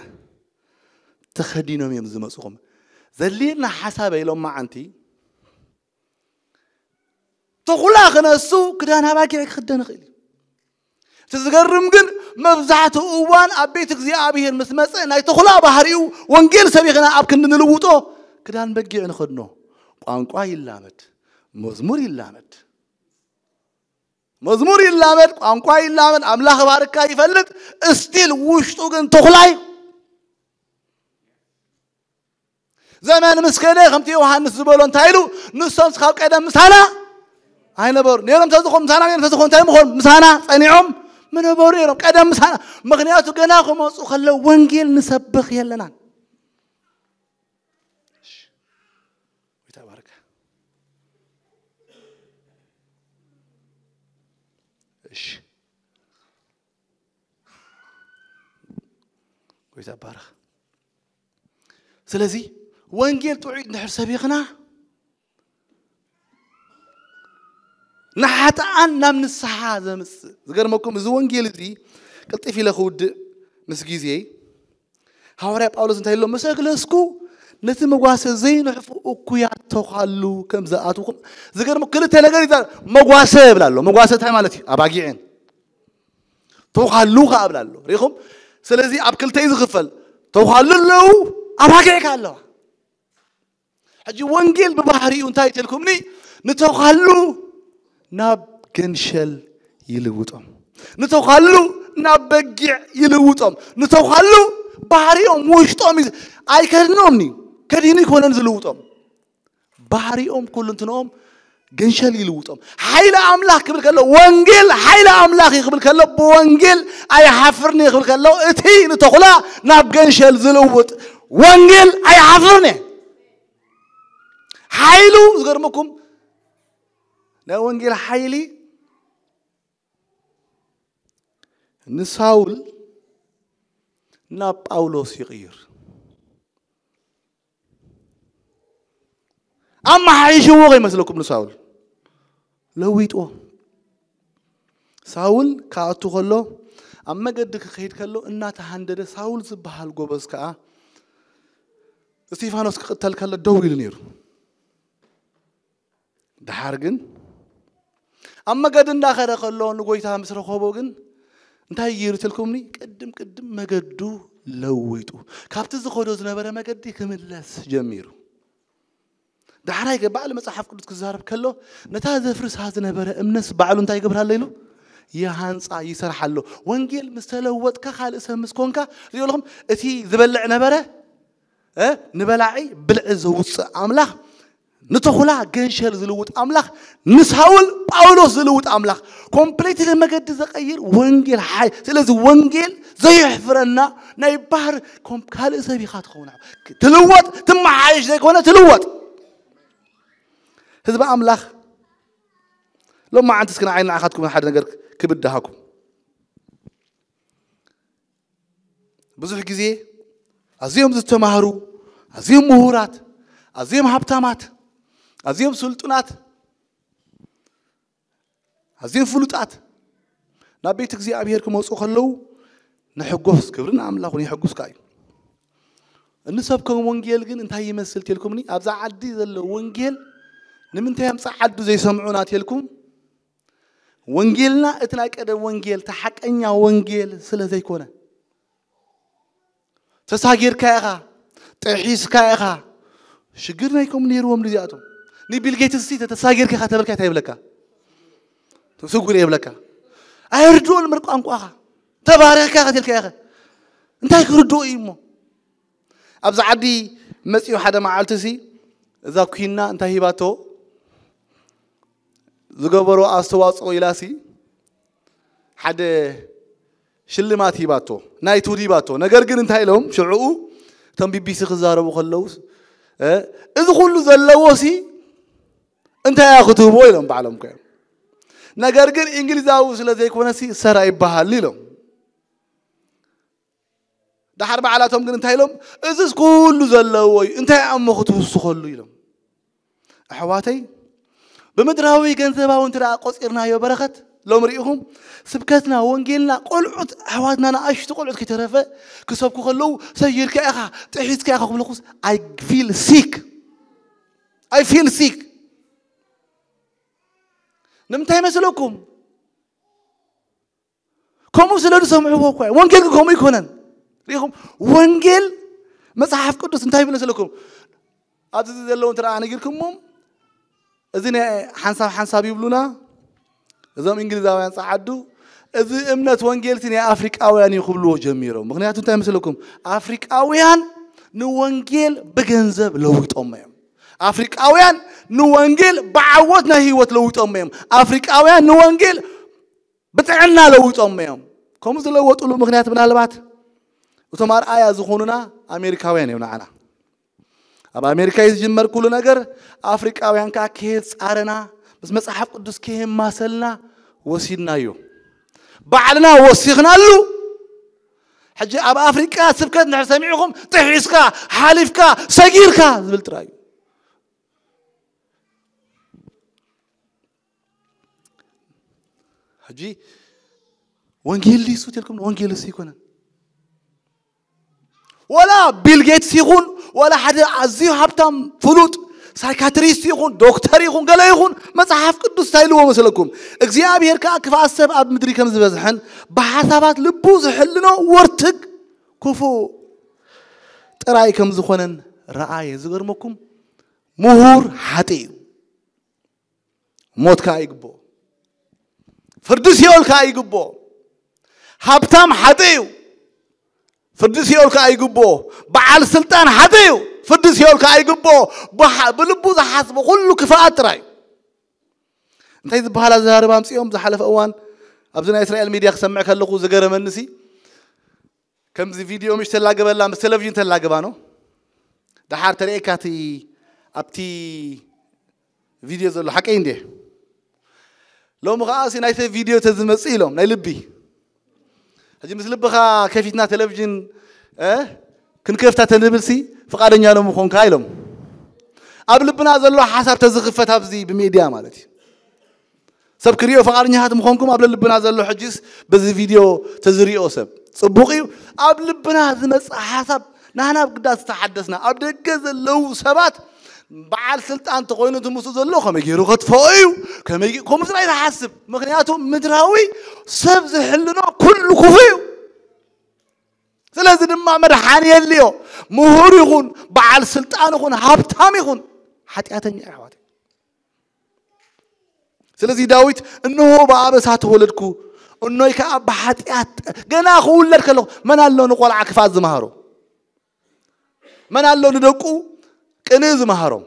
ተኸዲኖም እዮም ዝመጽኹም። ዘድልየና ሓሳብ ኢሎም መዓንቲ ተኹላ ክነሱ ክዳን ኣባጊዕ ክኽደን ይኽእል እዩ። እቲ ዝገርም ግን መብዛሕትኡ እዋን ኣብ ቤት እግዚኣብሔር ምስ መጸ ናይ ተኹላ ባህሪኡ ወንጌል ሰቢኽና ኣብ ክንዲ ንልውጦ ክዳን በጊዕ ንኸድኖ። ቋንቋ ይላመድ፣ መዝሙር ይላመድ፣ መዝሙር ይላመድ፣ ቋንቋ ይላመድ፣ ኣምላኽ ባርካ ይፈልጥ፣ እስቲል ውሽጡ ግን ተኹላ እዩ። ዘመን ምስ ከደ ከምቲ ዮሃንስ ዝበሎ እንታይ ኢሉ? ንሶም ካብ ቀደም ምሳና ኣይነበሩ ነይሮም። ተዝኾን ምሳና ነይሮም፣ ተዝኾን እንታይ ምኾን? ምሳና ጸኒዖም ምነበሩ ነይሮም። ቀደም ምሳና፣ ምኽንያቱ ገና ክመፁ ከለዉ ወንጌል ንሰብኽ የለናን። እሺ። ጎይታ ይባርክ። እሺ። ጎይታ ይባረኽ። ስለዚ ወንጌል ጥዑይ እንድሕር ሰቢኽና ንሓጥኣን ናብ ንስሓ ዘምጽእ። ዝገርመኩም እዚ ወንጌል እዚ ቅልጥፍ ኢለ ክውድእ ምስ ግዜ ሃዋርያ ጳውሎስ እንታይ ኢሎ? "ምስ ኣግለስኩ ነቲ መጓሰ ዘይንሕፉ እኩያት ተዃሉ ከም ዝኣትውኩም." ዝገርም ክልተ ነገር ይዛረብ። መጓሰ ይብል ኣሎ። መጓሰ እንታይ ማለት እዩ? ኣባጊዕን ተዃሉ ከኣ እብል ኣሎ። ሪኹም? ስለዚ ኣብ ክልተ እዩ ዝኽፈል። ተዃሉ ኣለዉ፣ ኣባጊዕ ከኣ ኣለዋ። ሕጂ ወንጌል ብባህሪኡ እንታይ ትልኩምኒ? ንተዃሉ ናብ ገንሸል ይልውጦም። ንተዃሉ ናብ በጊዕ ይልውጦም። ንተዃሉ ባህሪኦም ውሽጦም እዩ። ኣይከድኖምኒ። ከዲኑ ይኮነን ዝልውጦም። ባህሪኦም ኩሉ እንትንኦም ገንሸል ይልውጦም። ሓይሊ ኣምላኽ ክብል ከሎ፣ ወንጌል ሓይሊ ኣምላኽ እዩ ክብል ከሎ፣ ብወንጌል ኣይሓፍርን እየ ክብል ከሎ፣ እቲ ንተኹላ ናብ ገንሸል ዝልውጥ ወንጌል ኣይሓፍርን እየ። ሓይሉ ዝገርመኩም ናይ ወንጌል ሓይሊ ንሳውል ናብ ጳውሎስ ይቕይር። ኣመሓይሽዎ ከይመስለኩም ንሳውል ለዊጥዎ። ሳውል ክኣቱ ከሎ ኣብ መገዲ ክኸይድ ከሎ እናተሃንደደ ሳውል ዝበሃል ጎበዝ ከኣ እስቲፋኖስ ክቕተል ከሎ ደው ኢሉ ነይሩ። ደሓር ግን ኣብ መገዲ እንዳኸደ ከሎ ንጎይታ ምስ ረኸቦ ግን እንታይ ገይሩ ትልኩምኒ? ቅድም ቅድም መገዱ ለዊጡ ካብቲ ዝኸዶ ዝነበረ መገዲ ክምለስ ጀሚሩ። ዳሕራይ ገ ባዕሉ መጽሓፍ ቅዱስ ክዛረብ ከሎ ነታ ዘፍርሳ ዝነበረ እምነትስ ባዕሉ እንታይ ይገብር ኣሎ ኢሉ? ይሃንጻ፣ ይሰርሓ ኣሎ። ወንጌል ምስ ተለወጥካ ካልእ ሰብ ምስ ኮንካ ሪኦ ኣለኹም እቲ ዝበልዕ ነበረ እ ንበላዒ ብልዒ ዘውፅእ ኣምላኽ ንተኹላ ገንሸል ዝልውጥ ኣምላኽ ንሳውል ጳውሎስ ዝልውጥ ኣምላኽ ኮምፕሊትሊ መገዲ ዘቐይር ወንጌል ሓይ ስለዚ ወንጌል ዘየሕፍረና ናይ ባህር ካልእ ሰብ ኢኻ ትኸውን ትልወጥ ትመሓየሽ ዘይኮነ ትልወጥ ህዝቢ ኣምላኽ ሎም መዓንቲ እስኪ ንዓይ ንዓኻትኩም ሓደ ነገር ክብድሃኩም ብዙሕ ግዜ ኣዝዮም ዝተማህሩ ኣዝዮም ምሁራት ኣዝዮም ሃብታማት ኣዝዮም ስልጡናት ኣዝዮም ፍሉጣት ናብ ቤት እግዚኣብሔር ክመፁ ከለዉ ንሕጎስ ክብሪ ንኣምላኹ ንሕጉስ ከዓ እዩ እንሰብከም ወንጌል ግን እንታይ ይመስል ተልኩምኒ ኣብዛ ዓዲ ዘሎ ወንጌል ንምንታይ ኣምፃ ዓዱ ዘይሰምዑና ተልኩም ወንጌልና እቲ ናይ ቀደም ወንጌል እቲ ሓቀኛ ወንጌል ስለ ዘይኮነ ተሳጊርካ ኢኻ ጥሒስካ ኢኻ ሽግር ናይኮም ነይርዎም እዚኣቶም ንቢል ጌትስ ሲ ተሳጊርካ ኢኻ ተበልካ እንታይ ይብለካ ስጉር የብለካ ኣይርድኦን ምር ቋንቋኻ ተባሪኽካ ኢኻ ትልካ ኢኻ እንታይ ክርድኡ እዩ እሞ? ኣብዚ ዓዲ መጺኡ ሓደ መዓልቲ ሲ እዛ ኩና እንታይ ሂባቶ? ዝገበሮ ኣስተዋጽኦ ኢላሲ ሓደ ሽልማት ሂባቶ፣ ናይትውድ ሂባቶ። ነገር ግን እንታይ ኢሎም ሽዕኡ እቶም ቢቢሲ ክዛረቡ ከለዉ፣ እ፣ "እዚ ኩሉ ዘለዎ ሲ እንታይ እያ ክትህቦ?" ኢሎም ባዕሎም እኮ እዮም። ነገር ግን እንግሊዛዊ ስለ ዘይኮነ ሲ ሰር ኣይበሃል ኢሎም። ደሓር ባዕላቶም ግን እንታይ ኢሎም? "እዚስ ኩሉ ዘለዎ እዩ፣ እንታይ እሞ ክትውስኸሉ?" ኢሎም። ኣሕዋተይ፣ ብምድራዊ ገንዘባዊ እንተ ደኣ ቆጺርናዮ በረኸት፣ ሎም ርኢኹም፣ ስብከትና፣ ወንጌልና፣ ቆልዑት፣ ኣሕዋትና፣ ንኣሽቱ ቆልዑት ከይተረፈ ክሰብኩ ከለዉ፣ "ሰይርካ ኢኻ፣ ጥሒስካ ኢኻ" ክብለኩስ፣ I feel sick። I feel sick። ንምንታይ መስለኩም? ከምኡ ስለ ዝሰምዕዎ እኮ እዮም። ወንጌል ግን ከምኡ ኣይኮነን። ርኢኹም? ወንጌል፣ መጽሓፍ ቅዱስ እንታይ ይብል መስለኩም? ኣብዚ ዘለዉ እንተ ደኣ ነጊርኩሞም፣ እዚ ናይ ሓንሳብ ሓንሳብ ይብሉና፣ እዞም እንግሊዛውያን ጸዓዱ፣ "እዚ እምነት ወንጌልሲ ናይ ኣፍሪቃውያን እዩ" ክብልዎ ጀሚሮም። ምኽንያቱ እንታይ መስለኩም? ኣፍሪቃውያን ንወንጌል ብገንዘብ ለዊጦሞ እዮም። ኣፍሪቃውያን ንወንጌል ብዓወት ናይ ህይወት ለዊጦሞ እዮም። ኣፍሪቃውያን ንወንጌል ብጥዕና ለዊጦሞ እዮም። ከምኡ ዝለወጡሉ ምኽንያት ምናልባት እቶም ኣርኣያ ዝኾኑና ኣሜሪካውያን እዮም ንዓና። ኣብ ኣሜሪካ እዩ ዝጅመር ኩሉ ነገር። ኣፍሪቃውያን ከኣ ከየጻረና፣ ምስ መጽሓፍ ቅዱስ ከየማሰልና ወሲድናዮ። ባዕልና ወሲኽናሉ። ሕጂ ኣብ ኣፍሪቃ ስብከት እንድሕር ሰሚዕኹም፣ ጥሒስካ፣ ሓሊፍካ፣ ሰጊርካ ዝብል ጥራይ እዩ። ሕጂ ወንጌል ድዩ እሱ ተልኩም? ወንጌል እሱ ኣይኮነን። ወላ ቢል ጌትስ ይኹን፣ ወላ ሓደ ኣዝዩ ሃብታም ፍሉጥ ሳይካትሪስት ይኹን፣ ዶክተር ይኹን፣ ገለ ይኹን፣ መጽሓፍ ቅዱስ እንታይ ኢልዎ መሰለኩም? "እግዚኣብሔር ከኣ ክፍኣት ሰብ ኣብ ምድሪ ከም ዝበዝሐን ብሓሳባት ልቡ ዝሕልኖ ወርትግ ክፉእ ጥራይ ከም ዝኾነን ረኣየ።" ዝገርመኩም፣ ምሁር ሓጢ እዩ። ሞት ከኣ ይግብኦ። ፍርዲ ሲኦል ከኣ ይግብኦ። ሃብታም ሓጢ እዩ። ፍርዲ ሲኦል ከኣ ይግብኦ። በዓል ስልጣን ሓጢ እዩ። ፍርዲ ሲኦል ከኣ ይግብኦ። ብሓ-፣ ብልቡ ዝሓስቦ ኩሉ ክፍኣት ጥራይ እዩ። እንታይ ዝበሃል ኣዘራርባ ኣምጺኦም ዝሓለፈ እዋን ኣብዚ ናይ እስራኤል ሚድያ ክሰምዕ ከለኹ ዝገረመኒ ሲ፣ ከምዚ ቪድዮ ምሽ ተላገበላ፣ ምስ ቴሌቪዥን ተላገባ ነው። ደሓር ተርእየካ እቲ ኣብቲ ቪድዮ ዘሎ ሓቀይ እንዴ? ሎሚ ኸዓ ሲ ናይተ ቪድዮ ተዝመጽእ ኢሎም ናይ ልቢ። ሕጂ ምስ ልብኻ ከፊትና ቴሌቪዥን፣ እ፣ ክንከፍታ ተንብል ሲ ፍቓደኛ ዶ ምኾንካ ኢሎም። ኣብ ልብና ዘሎ ሓሳብ ተዝኽፈት ኣብዚ ብሚድያ ማለት እዩ። ሰብ ክሪኦ ፍቓደኛታት ምኾንኩም ኣብ ልብና ዘሎ ሕጂስ በዚ ቪድዮ ተዝሪኦ ሰብ ጽቡቕ እዩ። ኣብ ልብና ዝመጽእ ሓሳብ ናህና ኣብ ግዳስ ዝተሓደስና ኣብ ደገ ዘለዉ ሰባት በዓል ስልጣን ተኾይኑ እቲ ምስኡ ዘሎ ከመይ ገይሩ ከጥፍኦ እዩ፣ ከመይ ገ-፣ ከምኡ ጥራይ ዝሓስብ። ምኽንያቱ ምድራዊ ሰብ ዝሕልኖ ኩሉ ክፉእ እዩ። ስለዚ ድማ መድሓኒ የድልዮ። ምሁር ይኹን፣ በዓል ስልጣን ይኹን፣ ሃብታም ይኹን፣ ሓጢኣተኛ እዩ ኣሕዋተይ። ስለዚ ዳዊት፣ "እንሆ ብኣበሳ ተወለድኩ፣ እኖይ ከኣ ብሓጢኣት ጠ-," ገና ክውለድ ከለኹ፣ መን ኣሎ ንቆልዓ ክፍኣት ዝመሃሮ? መን ኣሎ ንደቁ ቅንኢ ዝመሃሮም?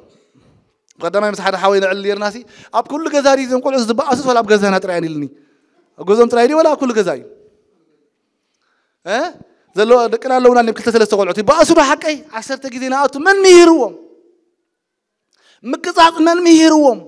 ቀዳማይ ምስ ሓደ ሓወይ ንዕልል ኔርና ሲ፣ "ኣብ ኩሉ ገዛ ድዩ እዞም ቆልዑ ዝበኣሱስ ዋላ ኣብ ገዛና ጥራይ?" ኢሉኒ። ኣብ ገዝኦም ጥራይ ድዩ ዋላ ኣብ ኩሉ ገዛ እዩ? እ? ዘሎ ደቅና ኣለውና፣ ክልተ ሰለስተ ቆልዑት ይበኣሱ ዶ ሓቀይ? ዓሰርተ ግዜ ንኣቱ መን ምሂርዎም? ምቅጻጽ መን ምሂርዎም?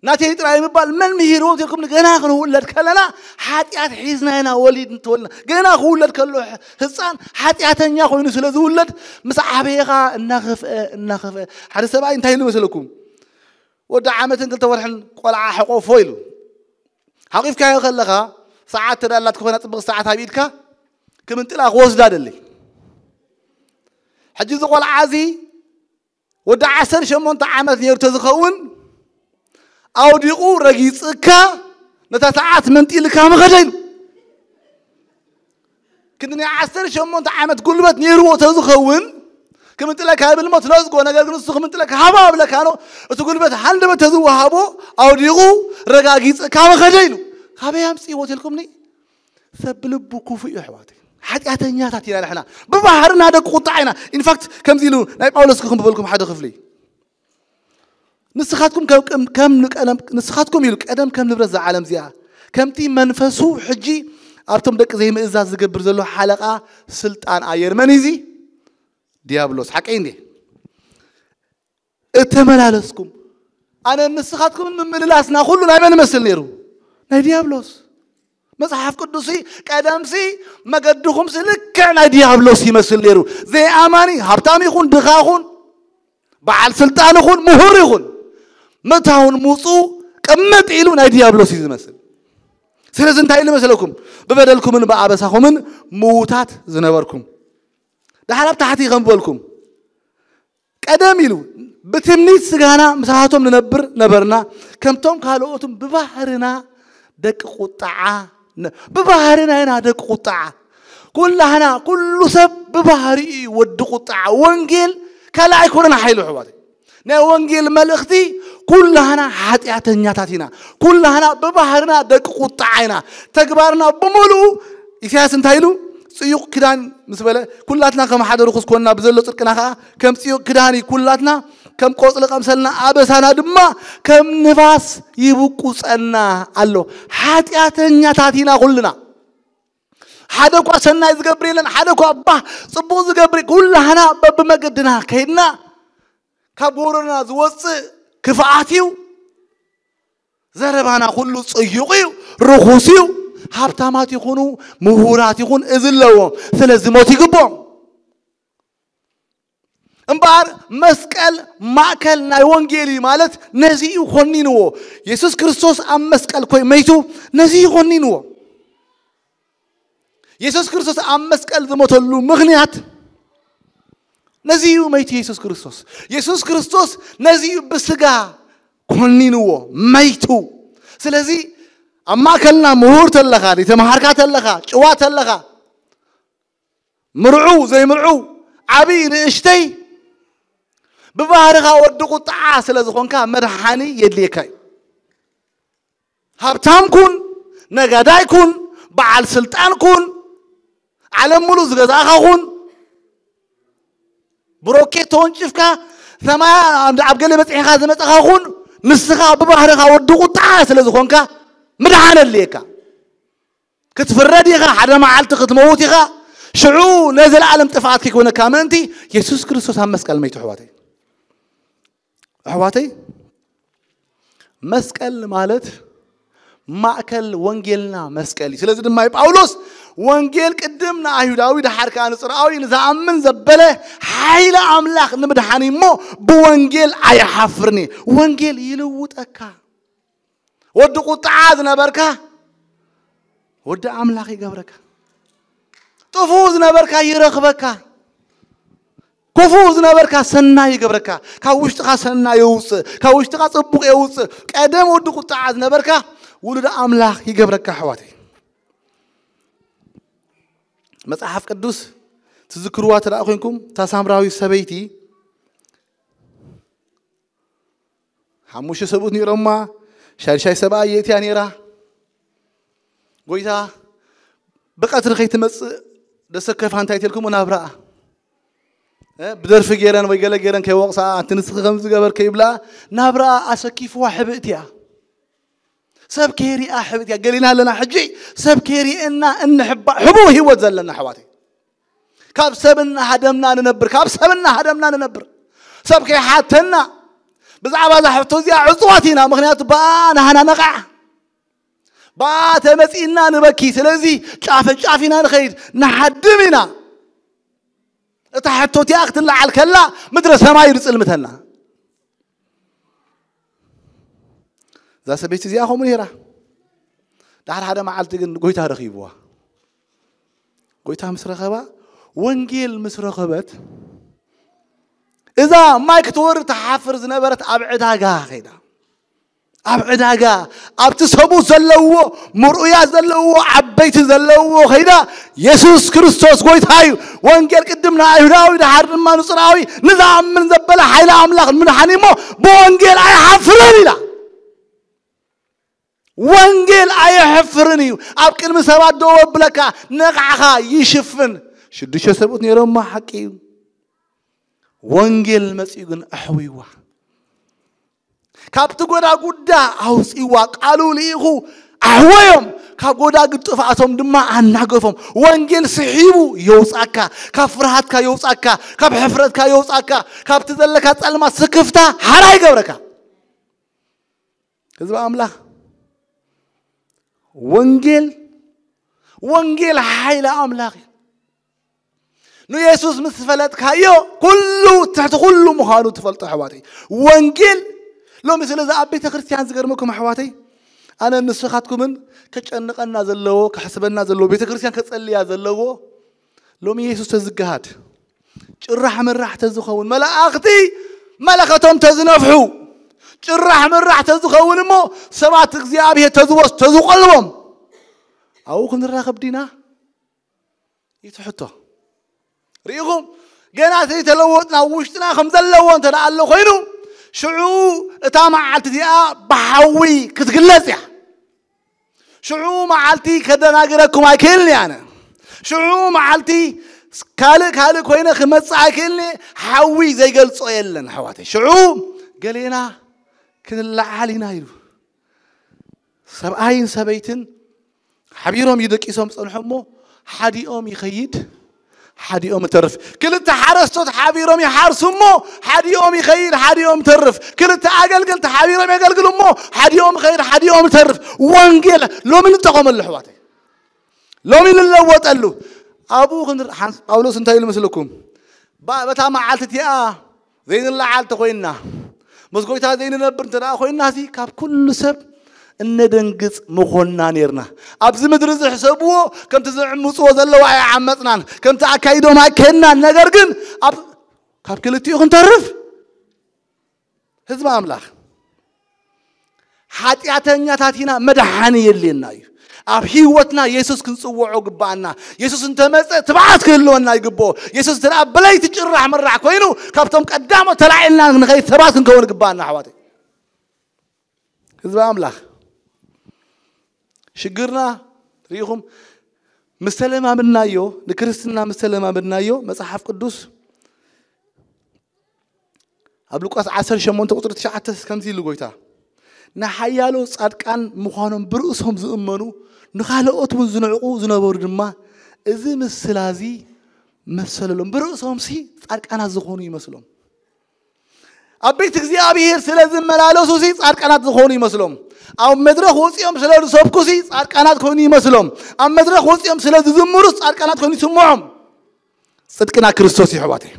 ናተይ ጥራይ ምባል መን ምሂርዎም? ተልኩም ገና ክንውለድ ከለና ሓጢኣት ሒዝና ኢና ወሊድ እንተወልና። ገና ክውለድ ከሎ ሕ-፣ ህፃን ሓጢኣተኛ ኮይኑ ስለ ዝውለድ ምስ ዓበየ ኸዓ እናኸፍአ፣ እናኸፍአ። ሓደ ሰብኣይ እንታይ ኢሉ መሰለኩም? ወዲ ዓመትን ክልተ ወርሕን ቆልዓ ሕቆፎ ኢሉ። ሓቂፍካዮ ከለኻ ሰዓት ተዳላት ክኾና ጽብቕ ሰዓት ኣብ ኢድካ ክምንጥላ ክወስዳ ደሊ። ሕጂ እዚ ቆልዓ እዚ ወዲ ዓሰርተ ሸሞንተ ዓመት ነይሩ ተዝኸውን ኣውዲቑ ረጊጽካ ነታ ሰዓት መንጢልካ መኸደ ኢሉ። ክንዲ ናይ ዓሰርተ ሸሞንተ ዓመት ጉልበት ነይርዎ ተዝኸውን ክምንጥለካ ይብል እሞ ትነዝጎ፣ ነገር ግን እሱ ክምንጥለካ ሃባ ኣብለካ ነው። እቲ ጉልበት ሃንደበት ተዝወሃቦ ኣውዲቑ ረጋጊጽካ መኸደ ኢሉ። ካበይ ኣምጽእዎ ተልኩምኒ? ሰብ ብልቡ ክፉእ እዩ ኣሕዋተይ። ሓጢኣተኛታት ኢና ንሕና። ብባህርና ደቂ ቁጣዕ ኢና። ኢንፋክት ከምዚ ኢሉ ናይ ጳውሎስ ክኽንብበልኩም ሓደ ክፍሊ። ንስኻትኩም ከም ከም ከም ንቀደም ንስኻትኩም ኢሉ ቀደም ከም ንብረት ዝዓለም እዚኣ ከምቲ መንፈሱ ሕጂ ኣብቶም ደቂ ዘይምእዛዝ ዝገብር ዘሎ ሓለቓ ስልጣን ኣየር መን እዚ? ዲያብሎስ። ሓቀይ እንዴ? እተመላለስኩም ኣነ ንስኻትኩምን ምምልላስና ኩሉ ናይ መን ይመስል ነይሩ? ናይ ዲያብሎስ። መጽሓፍ ቅዱስ ቀደምሲ መገድኹምሲ ልክዕ ናይ ዲያብሎስ ይመስል ነይሩ። ዘይኣማኒ ሃብታም ይኹን ድኻ ይኹን በዓል ስልጣን ይኹን ምሁር ይኹን ምእታውን ምውፅኡ ቅምጥ ኢሉ ናይ ዲያብሎስ እዩ ዝመስል። ስለዚ እንታይ ኢሉ መሰለኩም? ብበደልኩምን ብኣበሳኹምን ምዉታት ዝነበርኩም። ደሓር ኣብ ታሕቲ ከም ዝበልኩም ቀደም ኢሉ ብትምኒት ስጋና ምሳሃቶም ንነብር ነበርና፣ ከምቶም ካልኦትም ብባህርና ደቂ ቁጣዓ ነ- ብባህርና ኢና ደቂ ቁጣዓ። ኩላህና ኩሉ ሰብ ብባህሪ እዩ ወዲ ቁጣዓ። ወንጌል ካልእ ኣይኮነን ሓይሉ ኣሕዋት። ናይ ወንጌል መልእኽቲ ኩላህና ሓጢኣተኛታት ኢና። ኩላህና ብባህርና ደቂ ቁጣዓ ኢና። ተግባርና ብምሉኡ ኢሳያስ እንታይ ኢሉ? ጽዩቕ ክዳን ምስ በለ ኩላትና ከም ሓደ ርኹስ ኮንና ብዘሎ ጽድቅና ከኣ ከም ጽዩቕ ክዳን እዩ። ኩላትና ከም ቆጽሊ ቀምሰልና ኣበሳና ድማ ከም ንፋስ ይብቁጸና ኣሎ። ሓጢኣተኛታት ኢና ኩልና። ሓደ እኳ ሰናይ ዝገብር የለን፣ ሓደ እኳ ባህ ጽቡቕ ዝገብር ኩላህና በብመገድና ከይድና ካብ ጎሮና ዝወጽእ ክፍኣት እዩ። ዘረባና ኩሉ ጽዩቕ እዩ፣ ርኹስ እዩ። ሃብታማት ይኹኑ ምሁራት ይኹን እዚ ኣለዎም፣ ስለዚ ሞት ይግብኦም። እምበኣር መስቀል ማእከል ናይ ወንጌል እዩ ማለት ነዚ እዩ ኮኒንዎ። የሱስ ክርስቶስ ኣብ መስቀል ኮይ መይቱ ነዚ እዩ ኮኒንዎ። የሱስ ክርስቶስ ኣብ መስቀል ዝሞተሉ ምኽንያት ነዚ እዩ መይቱ። የሱስ ክርስቶስ የሱስ ክርስቶስ ነዚ እዩ ብስጋ ኮኒንዎ መይቱ። ስለዚ ኣብ ማእከልና ምሁር ተለኻ፣ ዘይተምሃርካ ተለኻ፣ ጭዋ ተለኻ፣ ምርዑ ዘይምርዑ፣ ዓብዪ ንእሽተይ፣ ብባህርኻ ወዲ ቁጥዓ ስለ ዝኾንካ መድሓኒ የድልየካ እዩ። ሃብታም ኩን፣ ነጋዳይ ኩን፣ በዓል ስልጣን ኩን፣ ዓለም ሙሉእ ዝገዛእኻ ኩን፣ ብሮኬት ተወንጭፍካ ሰማያ ኣብ ገለ በፂሕኻ ዝመፀኻ ኩን፣ ንስኻ ብባህርኻ ወዲ ቁጥዓ ስለ ዝኾንካ ምድሓን ኣድልየካ። ክትፍረድ ኢኻ፣ ሓደ መዓልቲ ክትመውት ኢኻ። ሽዑ ናይ ዘለኣለም ጥፍኣት ከይኮነካ ምእንቲ የሱስ ክርስቶስ ኣብ መስቀል መይቱ። ኣሕዋተይ፣ ኣሕዋተይ፣ መስቀል ማለት ማእከል ወንጌልና መስቀል እዩ። ስለዚ ድማ እዩ ጳውሎስ ወንጌል ቅድም ንኣይሁዳዊ ደሓር ከኣ ንጽርኣዊ ንዝኣምን ዘበለ ሓይሊ ኣምላኽ ንምድሓን እዩ እሞ ብወንጌል ኣይሓፍርን እየ። ወንጌል ይልውጠካ። ወዲ ቁጥዓ ዝነበርካ ወዲ ኣምላኽ ይገብረካ። ጥፉእ ዝነበርካ ይረኽበካ። ክፉእ ዝነበርካ ሰናይ ይገብረካ። ካብ ውሽጥኻ ሰናይ የውፅእ፣ ካብ ውሽጥኻ ፅቡቕ የውፅእ። ቀደም ወዲ ቁጥዓ ዝነበርካ ውሉድ ኣምላኽ ይገብረካ። ኣሕዋተይ፣ መፅሓፍ ቅዱስ ትዝክርዋ ተደኣ ኮይንኩም፣ እታ ሳምራዊት ሰበይቲ ሓሙሽተ ሰብኡት ነይሮማ። ሻድሻይ ሰብኣይ የእትያ ነይራ። ጎይታ ብቐትሪ ከይትመጽእ ደሰከፋ እንታይ ተልኩሞ ናብራኣ፣ እ፣ ብደርፊ ገይረን ወይ ገለ ገይረን ከይወቕሳ፣ ኣንቲ ንስኺ ከም ዝገበር ከይብላ ናብራኣ ኣሰኪፍዋ። ሕብእቲ እያ። ሰብ ከይሪኣ ሕብእቲ እያ። ገሊና ኣለና ሕጂ ሰብ ከይሪእና እንሕባ ሕቡእ ህይወት ዘለና ኣሕዋተይ። ካብ ሰብ እናሃደምና ንነብር፣ ካብ ሰብ እናሃደምና ንነብር። ሰብ ከይሓተና ብዛዕባ እዛ ሕቶ እዚኣ ዕጹዋት ኢና። ምኽንያቱ ብኣ ናህና ነቓዕ፣ ብኣ ተመጺእና ንበኪ። ስለዚ ጫፈ ጫፍ ኢና ንኸይድ፣ ንሓድም ኢና። እታ ሕቶ እቲኣ ክትለዓል ከላ ምድረ ሰማይ ዝጽልምተና። እዛ ሰበይቲ እዚኣ ከምኡ ነይራ። ድሓር ሓደ መዓልቲ ግን ጎይታ ረኺብዋ። ጎይታ ምስ ረኸባ፣ ወንጌል ምስ ረኸበት፣ እዛ ማይ ክትወርድ ትሓፍር ዝነበረት ኣብ ዕዳጋ ኸይዳ፣ ኣብ ዕዳጋ ኣብቲ ሰብኡት ዘለዎ፣ ምርኡያት ዘለዎ፣ ዓበይቲ ዘለዎ ኸይዳ፣ የሱስ ክርስቶስ ጎይታ እዩ፣ ወንጌል ቅድም ንኣይሁዳዊ ደሓር ድማ ንጽርኣዊ ንዝኣምን ዘበለ ሓይሊ ኣምላኽ ንምድሓን እሞ ብወንጌል ኣይሓፍርን ኢላ። ወንጌል ኣየሕፍርን እዩ። ኣብ ቅድሚ ሰባት ደው ኣብለካ፣ ነቓዕኻ ይሽፍን። ሽዱሽተ ሰብኡት ነይሮማ፣ ሓቂ እዩ። ወንጌል መጺኡ ግን ኣሕውይዋ። ካብቲ ጎዳጉዳ ኣውጺዋ፣ ቃሉ ልኢኹ ኣሕወዮም። ካብ ጎዳጉድ ጥፍኣቶም ድማ ኣናገፎም። ወንጌል ስሒቡ የውጻካ፣ ካብ ፍርሃትካ የውጻካ፣ ካብ ሕፍረትካ የውጻካ፣ ካብቲ ዘለካ ጸልማት ስክፍታ ሓራ ይገብረካ። ህዝቢ ኣምላኽ፣ ወንጌል፣ ወንጌል ሓይሊ ኣምላኽ እዩ። ንየሱስ ምስ ፈለጥካዮ፣ ኩሉ ትሕቲ ኩሉ ምዃኑ ትፈልጦ፣ ኣሕዋተይ። ወንጌል ሎሚ ስለዚ ኣብ ቤተ ክርስቲያን፣ ዝገርመኩም ኣሕዋተይ፣ ኣነ ንስኻትኩምን ከጨንቐና ዘለዎ፣ ከሕስበና ዘለዎ፣ ቤተ ክርስቲያን ከጸልያ ዘለዎ፣ ሎሚ የሱስ ተዝገሃድ፣ ጭራሕ ምራሕ ተዝኸውን፣ መላእኽቲ መለኸቶም ተዝነፍሑ፣ ጭራሕ ምራሕ ተዝኸውን እሞ፣ ሰባት እግዚኣብሔር ተዝወስ-፣ ተዝቆልቦም፣ ኣብኡ ክንራኸብ ዲና? ይትሕቶ። ርኢኹም፣ ገና ዘይተለወጥና፣ ውሽጥና ከም ዘለዎ እንተ ደኣ ኣሎ ኮይኑ፣ ሽዑ እታ መዓልቲ እዚኣ ብሓዊ ክትግለጽ እያ። ሽዑ መዓልቲ ከደናግረኩም ኣይክእልን እየ ኣነ። ሽዑ መዓልቲ ካልእ ካልእ ኮይነ ክመጽእ ኣይክእልን እየ። ሓዊ ዘይገልጾ የለን፣ ኣሕዋተይ። ሽዑ ገሌና ክንለዓል ኢና ኢሉ። ሰብኣይን ሰበይትን ሓቢሮም እዩ ደቂሶም ጸንሖ እሞ፣ ሓዲኦም ይኸይድ፣ ሓዲኦም ይተርፍ። ክልተ ሓረስቶት ሓቢሮም ይሓርሱ እሞ፣ ሓዲኦም ይኸይድ፣ ሓዲኦም ይተርፍ። ክልተ ኣገልገልቲ ሓቢሮም የገልግሉ እሞ፣ ሓዲኦም ይኸይድ፣ ሓዲኦም ይተርፍ። ወንጌል ሎሚ ንጠቐመሉ፣ ኣሕዋተይ። ሎሚ ንለወጠሉ። ኣብኡ ክንር-፣ ሓንስ-፣ ጳውሎስ እንታይ ኢሉ መስለኩም? ባ-፣ በታ መዓልቲ እቲኣ ዘይንለዓል እንተ ኮይንና፣ ምስ ጎይታ ዘይንነብር እንተ ደኣ ኮይንና፣ እዚ ካብ ኩሉ ሰብ እነደንግጽ ምኾንና ኔርና። ኣብዚ ምድሪ ዝሕሰብዎ፣ ከምቲ ዝዕምጽዎ ዘለዉ ኣይዓመጽናን፣ ከምቲ ኣካይዶም ኣይከድናን። ነገር ግን ኣብ፣ ካብ ክልቲኡ ክንተርፍ፣ ህዝቢ ኣምላኽ፣ ሓጢኣተኛታት ኢና፣ መድሓኒ የድልየና እዩ። ኣብ ህይወትና የሱስ ክንጽውዖ ግባኣና። የሱስ እንተመጸ ትብዓት ክህልወና ይግብኦ። የሱስ እንተ ደኣ ብለይቲ ጭራሕ ምራሕ ኮይኑ፣ ካብቶም ቀዳሞት ተላዒልና ንኸይድ ሰባት ክንከውን ግባኣና፣ ኣሕዋተይ። ህዝቢ ኣምላኽ፣ ሽግርና ርኢኹም፣ ምስ ተለማምድናዮ፣ ንክርስትና ምስ ተለማምድናዮ፣ መጽሓፍ ቅዱስ ኣብ ሉቃስ ዓሰርተ ሸሞንተ ቁጽሪ ትሽዓተ ከምዚ ኢሉ ጎይታ፣ ንሓያሎ ጻድቃን ምዃኖም ብርእሶም ዝእመኑ፣ ንኻልኦት እውን ዝንዕቑ ዝነበሩ ድማ፣ እዚ ምስላ እዚ መሰለሎም። ብርእሶምሲ ጻድቃናት ዝኾኑ ይመስሎም። ኣብ ቤት እግዚኣብሔር ስለ ዝመላለሱ ሲ ጻድቃናት ዝኾኑ ይመስሎም። ኣብ መድረኽ ወጺኦም ስለ ዝሰብኩ ሲ ጻድቃናት ኮይኑ ይመስሎም። ኣብ መድረኽ ወጺኦም ስለ ዝዝምሩ ጻድቃናት ኮይኑ ይስምዖም። ጽድቅና ክርስቶስ እዩ፣ ኣሕዋተይ።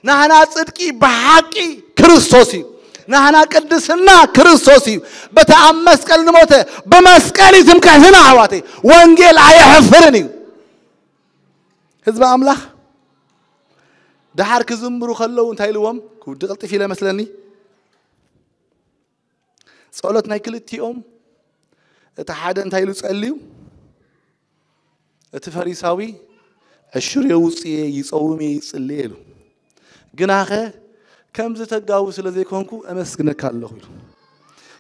ናህና ጽድቂ ብሓቂ ክርስቶስ እዩ። ናህና ቅድስና ክርስቶስ እዩ። በቲ ኣብ መስቀል ዝሞተ፣ ብመስቀል እዩ ትምክሕትና፣ ኣሕዋተይ። ወንጌል ኣየሕፍርን እዩ። ህዝቢ ኣምላኽ፣ ደሓር ክዝምሩ ከለዉ እንታይ ኢልዎም? ክውዲ ቅልጥፍ ኢለ መስለኒ። ጸሎት ናይ ክልቲኦም፣ እቲ ሓደ እንታይ ኢሉ ጸልዩ? እቲ ፈሪሳዊ፣ "ዕሽር የውጽእ እየ፣ ይጸውም እየ፣ ይጽሊ እየ" ኢሉ። "ግናኸ ከምዚ ተጋዊ ስለ ዘይኮንኩ፣ እመስግነካ ኣለኹ" ኢሉ።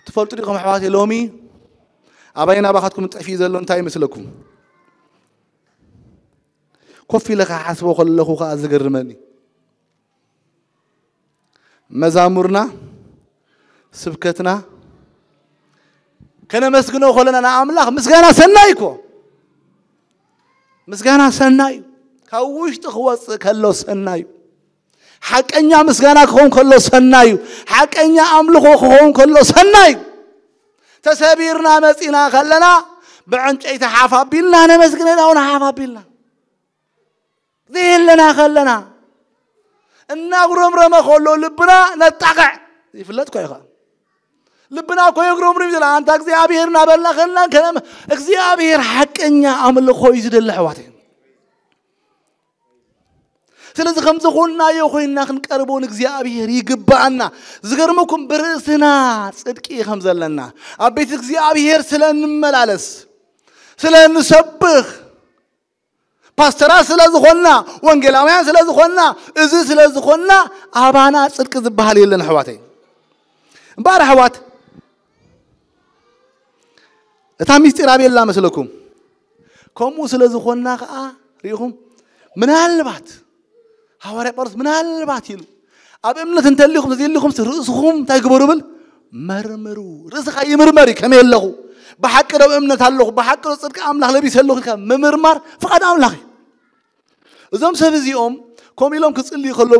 ትፈልጡ ዲኹም ኣሕዋተይ፣ ሎሚ ኣባይን ኣባኻትኩም ጠፊኡ ዘሎ እንታይ ይመስለኩም? ኮፍ ኢለ ክሓስቦ ከለኹ ኸኣ ዝገርመኒ፣ መዛሙርና፣ ስብከትና፣ ከነመስግኖ ከለና ንኣምላኽ ምስጋና ሰናይ እኮ። ምስጋና ሰናይ እዩ። ካብ ውሽጢ ክወጽእ ከሎ ሰናይ እዩ። ሓቀኛ ምስጋና ክኸውን ከሎ ሰናይ እዩ። ሓቀኛ ኣምልኾ ክኸውን ከሎ ሰናይ እዩ። ተሰቢርና መጺና ከለና፣ ብዕንጨይቲ ሓፍ ኣቢልና ነመስግን ኢና፣ እውን ሓፍ ኣቢልና። ዘየለና ከለና፣ እናጉረምረመ ከሎ ልብና ነጣቕዕ። ይፍለጥ እኮ እዩ ኸዓ። ልብና እኮ የጉረምርም እዩ ዝብል። ኣንታ እግዚኣብሔር እናበልና ከለና፣ ከነም-፣ እግዚኣብሔር ሓቀኛ ኣምልኾ እዩ ዝደሊ፣ ኣሕዋተይ። ስለዚ ከም ዝኾንናዮ ኮይንና ክንቀርቦ ንእግዚኣብሔር ይግብኣና። ዝገርመኩም፣ ብርእስና ጽድቂ ከም ዘለና፣ ኣብ ቤት እግዚኣብሔር ስለ እንመላለስ፣ ስለ እንሰብኽ፣ ፓስተራት ስለ ዝኾንና፣ ወንጌላውያን ስለ ዝኾንና፣ እዚ ስለ ዝኾንና፣ ኣባና ጽድቂ ዝበሃል የለን፣ ኣሕዋተይ። እምበኣር ኣሕዋት፣ እታ ምስጢር ኣበይ ኣላ መስለኩም? ከምኡ ስለ ዝኾንና ኸዓ ርኢኹም፣ ምናልባት ሃዋርያ ጳውሎስ ምናልባት ኢሉ፣ ኣብ እምነት እንተሊኹም ተዘይሊኹም ርእስኹም እንታይ ግበሩ ብል? መርምሩ። ርእስኻ ይምርመር እዩ። ከመይ ኣለኹ? ብሓቂ ዶ እምነት ኣለኹ? ብሓቂ ዶ ጽድቂ ኣምላኽ ለቢሰ ኣለኹ ኢልካ ምምርማር ፍቓድ ኣምላኽ እዩ። እዞም ሰብ እዚኦም ከምኡ ኢሎም ክጽልዩ ከሎ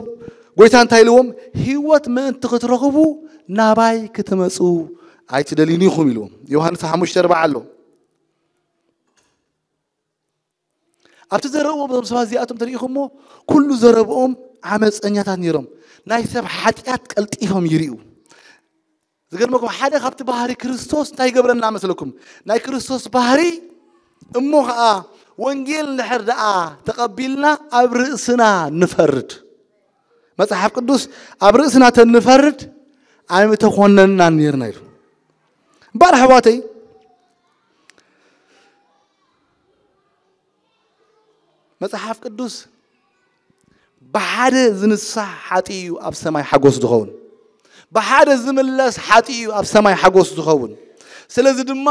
ጎይታ እንታይ ኢልዎም? ህይወት ምእንቲ ክትረኽቡ ናባይ ክትመጹ ኣይትደልዩን ኢኹም ኢልዎም። ዮሃንስ ሓሙሽተ ኣርባዓ ኣሎ። ኣብቲ ዘረብዎም እዞም ሰባት እዚኣቶም ተሪኢኹሞ፣ ኩሉ ዘረብኦም ዓመፀኛታት ነይሮም። ናይ ሰብ ሓጢኣት ቀልጢፎም ይርእዩ። ዝገርመኩም ሓደ ካብቲ ባህሪ ክርስቶስ እንታይ ይገብረና መስለኩም? ናይ ክርስቶስ ባህሪ እሞ ኸዓ ወንጌል እንድሕር ደኣ ተቐቢልና ኣብ ርእስና ንፈርድ። መጽሓፍ ቅዱስ ኣብ ርእስና ተንፈርድ ኣይምተኾነንናን ነርና ኢሉ። እምበኣር ኣሕዋተይ መጽሓፍ ቅዱስ ብሓደ ዝንሳሕ ሓጢ እዩ ኣብ ሰማይ ሓጎስ ዝኸውን። ብሓደ ዝምለስ ሓጢ እዩ ኣብ ሰማይ ሓጎስ ዝኸውን። ስለዚ ድማ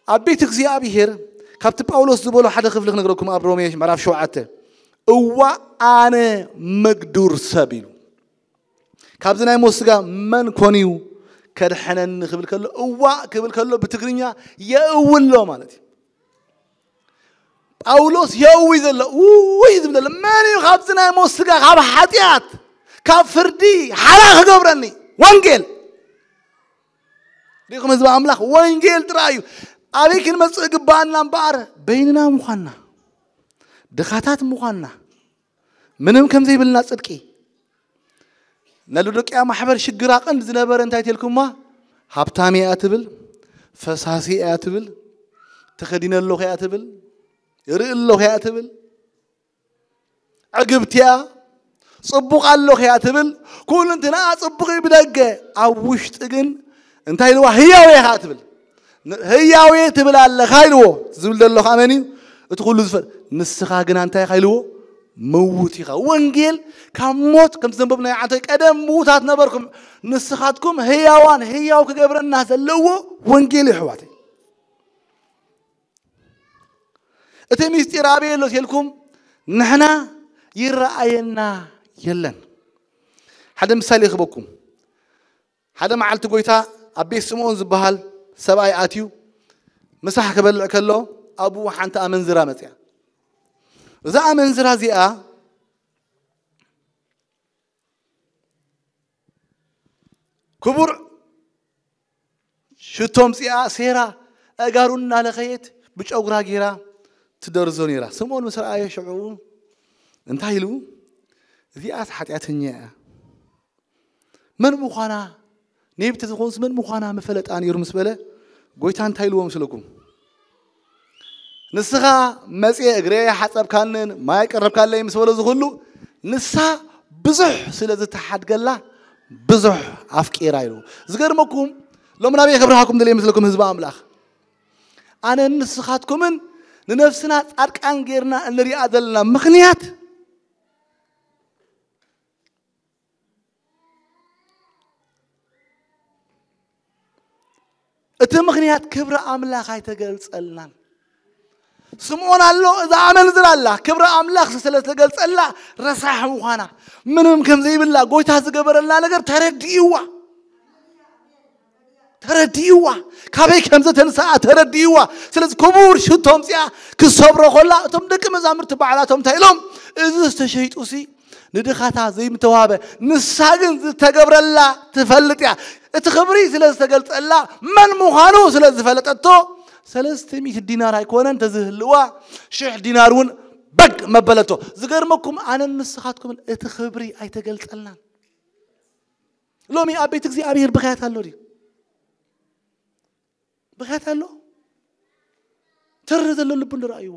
ኣብ ቤት እግዚኣብሔር ካብቲ ጳውሎስ ዝበሎ ሓደ ክፍሊ ክነግረኩም ኣብ ሮሜ ምዕራፍ ሸውዓተ እዋ ኣነ መግዱር ሰብ ኢሉ ካብዚ ናይ ሞት ስጋ መን ኮን እዩ ከድሐነኒ ክብል ከሎ እዋ ክብል ከሎ ብትግርኛ የእውሎ ማለት እዩ። ጳውሎስ የእዊ ዘሎ ውይ ዝብል ዘሎ መን እዩ ካብዚ ናይ ሞት ስጋ ካብ ሓጢኣት ካብ ፍርዲ ሓራ ክገብረኒ? ወንጌል ሪኹም ህዝቢ ኣምላኽ ወንጌል ጥራይ እዩ። ኣበይ ክንመፅእ ግባኣና እምበኣር በይንና ምዃንና ድኻታት ምዃንና ምንም ከም ዘይብልና ጽድቂ ናይ ሎዶቅያ ማሕበር ሽግራ ቀንዲ ዝነበረ እንታይ ተልኩማ? ሃብታም እያ ትብል፣ ፈሳሲ እያ ትብል፣ ተኸዲነ ኣለኹ እያ ትብል፣ ርኢ ኣለኹ እያ ትብል፣ ዕግብቲ እያ፣ ጽቡቕ ኣለኹ እያ ትብል። ኩሉ እንትና ጽቡቕ እዩ ብደገ፣ ኣብ ውሽጢ ግን እንታይ ኢልዋ? ህያው እያ ትብል። ህያው እየ ትብል ኣለኻ ኢልዎ። ዝብል ዘሎ ከዓ መን እዩ? እቲ ኩሉ ዝፈ ንስኻ ግና እንታይ ኢኻ ኢልዎ? ምውት ኢኻ። ወንጌል ካብ ሞት ከም ዘንበብናዮ ዓንተ ቀደም ምውታት ነበርኩም፣ ንስኻትኩም ህያዋን ህያው ክገብረና ዘለዎ ወንጌል እዩ ኣሕዋተይ። እቲ ምስጢር ኣበይ ኣሎ ተልኩም ንሕና ይረኣየና የለን። ሓደ ምሳሌ ክበኩም። ሓደ መዓልቲ ጎይታ ኣብ ቤት ስምዖን ዝበሃል ሰብኣይ ኣትዩ ምሳሕ ክበልዕ ከሎ ኣብኡ ሓንቲ ኣመንዝራ መፅያ። እዛ ኣመንዝራ እዚኣ ክቡር ሽቶ ኣምፂኣ ሴራ ኣእጋሩ እናለኸየት ብጨጉራ ጌራ ትደርዞ ነይራ። ስምዖን ምስ ረኣየ ሽዑ እንታይ ኢሉ? እዚኣስ ሓጢኣተኛ እያ፣ መን ምዃና ነይብ ተዝኾንስ መን ምዃና ምፈለጣ ነይሩ ምስ በለ ጎይታ እንታይ ኢልዎ ምስለኩም? ንስኻ መፅየ እግረየ ሓፀብካንን ማይ ቀረብካለይ ምስ በሎ ዝኽሉ ንሳ ብዙሕ ስለ ዝተሓድገላ ብዙሕ ኣፍቂራ ኢሉ። ዝገርመኩም ሎም ናበይ ከብርሃኩም ደልየ ምስለኩም ህዝቢ ኣምላኽ ኣነ ንስኻትኩምን ንነፍስና ፃድቃን ጌርና እንሪኣ ዘለና ምኽንያት እቲ ምኽንያት ክብሪ ኣምላኽ ኣይተገልጸልናን። ስምዖን ኣሎ እዛ ኣመንዝራ ኣላ ክብሪ ኣምላኽ ስለ ዝተገልጸላ ረሳሕ ምዃና ምንም ከም ዘይብላ ጎይታ ዝገበረላ ነገር ተረዲእዋ ተረዲእዋ ካበይ ከም ዘተንስኣ ተረዲእዋ። ስለዚ ክቡር ሽቶ ኣምፅኣ ክሰብሮ ኮላ እቶም ደቂ መዛምርቲ ባዕላቶም እንታይ ኢሎም እዚ ዝተሸይጡ ሲ ንድኻታ ዘይምተዋህበ ንሳ ግን ዝተገብረላ ትፈልጥ እያ። እቲ ክብሪ ስለ ዝተገልጸላ መን ምዃኑ ስለ ዝፈለጠቶ ሰለስተ ሚእቲ ዲናር ኣይኮነን ተዝህልዋ ሽሕ ዲናር እውን በግ መበለቶ። ዝገርመኩም ኣነን ንስኻትኩምን እቲ ክብሪ ኣይተገልጸልናን። ሎሚ ኣብ ቤት እግዚኣብሔር ብኽያት ኣሎ ድዩ? ብኽያት ኣሎ? ትሪ ዘሎ ልቡ እንድረኣይዎ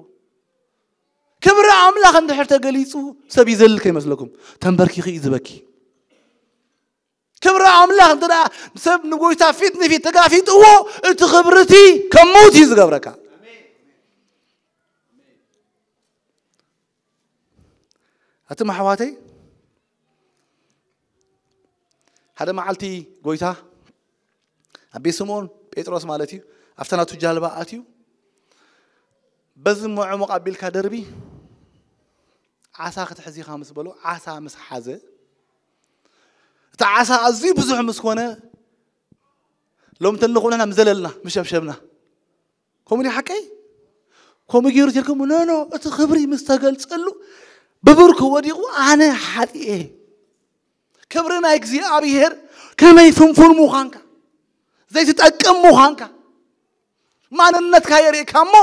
ክብሪ ኣምላኽ እንድሕር ተገሊጹ ሰብ ይዘልል ከይመስለኩም ተንበርኪኺ እዩ ዝበኪ። ክብሪ ኣምላኽ እንተ ደኣ ሰብ ንጎይታ ፊት ንፊት ተጋፊጥዎ እቲ ክብርቲ ከም ምውት እዩ ዝገብረካ። ኣቲ ማሕዋተይ ሓደ መዓልቲ ጎይታ ኣቤ ስምኦን ጴጥሮስ ማለት እዩ። ኣብታ ናቱ ጃልባ ኣትዩ፣ በዚ ሞዕሞቕ ኣቢልካ ደርቢ፣ ዓሳ ክትሕዝ ኢኻ ምስ በሎ፣ ዓሳ ምስ ሓዘ፣ እቲ ዓሳ ኣዝዩ ብዙሕ ምስ ኮነ፣ ሎም ተንኾነና ምዘለልና ምሸብሸብና። ከምኡ ሓቀይ ከምኡ ገይሩ ትልኩም ኖ ኖ እቲ ክብሪ ምስ ተገልጸሉ፣ ብብርኩ ወዲቑ ኣነ ሓጢኤ። ክብሪ ናይ እግዚኣብሔር ከመይ ፍንፉን ምዃንካ፣ ዘይትጠቅም ምዃንካ፣ ማንነትካ የርእካ እሞ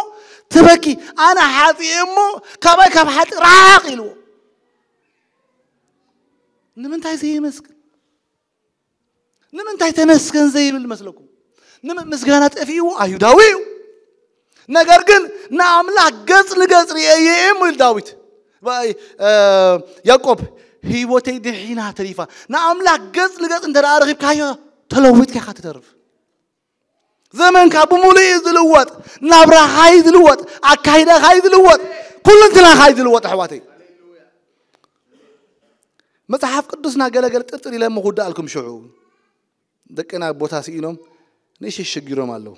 ትበኪ። ኣነ ሓጢኤ እሞ ካባይ ካብ ሓጢ ራቕ ኢልዎ። ንምንታይ ዘየመስግን? ንምንታይ ተመስገን ዘይብል መስለኩም? ንምስጋና ጠፊእዎ ኣይሁዳዊ እዩ። ነገር ግን ንኣምላኽ ገጽ ንገጽ ርእየ እየ እሞ ኢሉ ዳዊት። ባ- እ፣ ያዕቆብ፣ ህይወተይ ድሒና ተሪፋ። ንኣምላኽ ገጽ ንገጽ እንተ ደኣ ረኺብካዮ፣ ተለዊጥካ ኢኻ ትተርፍ። ዘመንካ ብምሉእ እዩ ዝልወጥ። ናብራኻ እዩ ዝልወጥ። ኣካይዳኻ እዩ ዝልወጥ። ኩልንትናኻ እዩ ዝልወጥ ኣሕዋተይ። መጽሓፍ ቅዱስና ገለገለ ጥርጥር ኢለ ምኹዳኣልኩም ሽዑ ደቅና ቦታ ስኢኖም ንእሽሽ ሽግሮም ኣለዉ።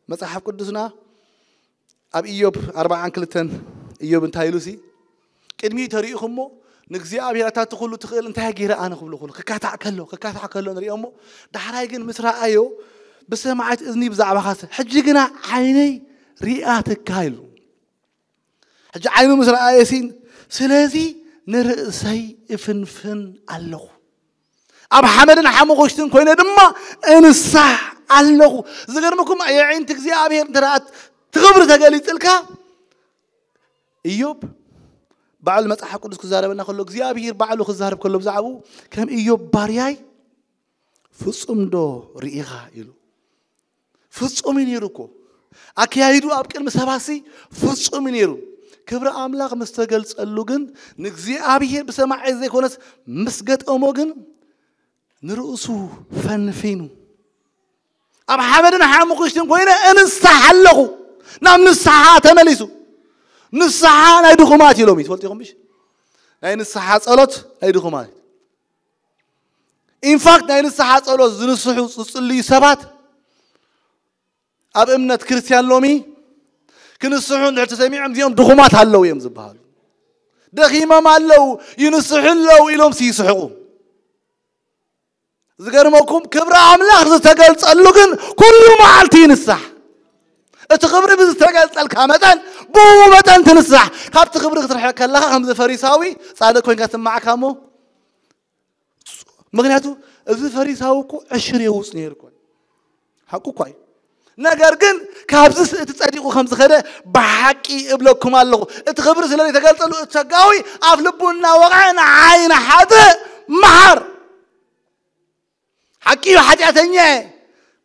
መጽሓፍ ቅዱስና ኣብ ኢዮብ ኣርባዓን ክልተን ኢዮብ እንታይ ኢሉ ሲ ቅድሚ ተሪኢኹሞ ንእግዚኣብሔር ኣታ እቲ ኩሉ ትኽእል እንታይ ገይረ ኣነ ክብሉ ኩሉ ክካታዕ ከሎ ክካታዕ ከሎ ንሪኦሞ። ዳሕራይ ግን ምስ ረኣዮ ብሰማዒት እዝኒ ብዛዕባኻ ስ- ሕጂ ግና ዓይነይ ሪኣትካ ኢሉ። ሕጂ ዓይኑ ምስ ረኣየ ሲን ስለዚ ንርእሰይ እፍንፍን ኣለኹ፣ ኣብ ሓመድን ሓመኾሽትን ኮይነ ድማ እንሳሕ ኣለኹ። ዝገርመኩም የዒንቲ እግዚኣብሔር እንተ ደኣ ትኽብሪ ተገሊጽልካ፣ ኢዮብ ባዕሉ መጽሓፍ ቅዱስ ክዛረበና ከሎ እግዚኣብሔር ባዕሉ ክዛረብ ከሎ ብዛዕባኡ ከም ኢዮብ ባርያይ ፍጹም ዶ ርኢኻ ኢሉ። ፍጹም እዩ ነይሩ እኮ ኣካያይዱ ኣብ ቅድሚ ሰባሲ ፍጹም እዩ ነይሩ። ክብሪ ኣምላኽ ምስ ተገልጸሉ ግን ንእግዚኣብሔር ብሰማዒ ዘይኮነስ ምስ ገጠሞ ግን ንርእሱ ፈንፊኑ ኣብ ሓመድን ሓሙኽሽትን ኮይነ እንሳሕ ኣለኹ። ናብ ንስሓ ተመሊሱ። ንስሓ ናይ ድኹማት ኢሎም እዩ ትፈልጡ ኢኹም ምሽ? ናይ ንስሓ ጸሎት ናይ ድኹማት። ኢንፋክት ናይ ንስሓ ጸሎት ዝንስሑ ዝጽልዩ ሰባት ኣብ እምነት ክርስትያን ሎሚ ክንስሑ እንድሕር ተሰሚዖም እዚኦም ድኹማት ኣለዉ እዮም ዝበሃሉ። ደኺሞም ኣለዉ ይንስሑ ኣለዉ ኢሎም ይስሕቑ። ዝገርመኩም ክብሪ ኣምላኽ ዝተገልጸሉ ግን ኩሉ መዓልቲ ይንሳሕ። እቲ ክብሪ ብዝተገልጸልካ መጠን ብኡ መጠን ትንሳሕ። ካብቲ ክብሪ ክትርሕቅ ከለኻ ከምዚ ፈሪሳዊ ጻድቅ ኮይንካ ትስማዓካ እሞ ምክንያቱ እዚ ፈሪሳዊ እኮ ዕሽር የውፅ ነይሩ እኮ ሓቁ እኳ እዩ። ነገር ግን ካብዚ እቲ ጸዲቁ ከም ዝኸደ ብሓቂ እብለኩም ኣለኹ። እቲ ክብሪ ስለ ዘይተገልጸሉ እቲ ጸጋዊ ኣብ ልቡ እናወቕዐ ንዓይ ንሓጥእ መሓር ሓቂ እዩ ሓጢኣተኛ እየ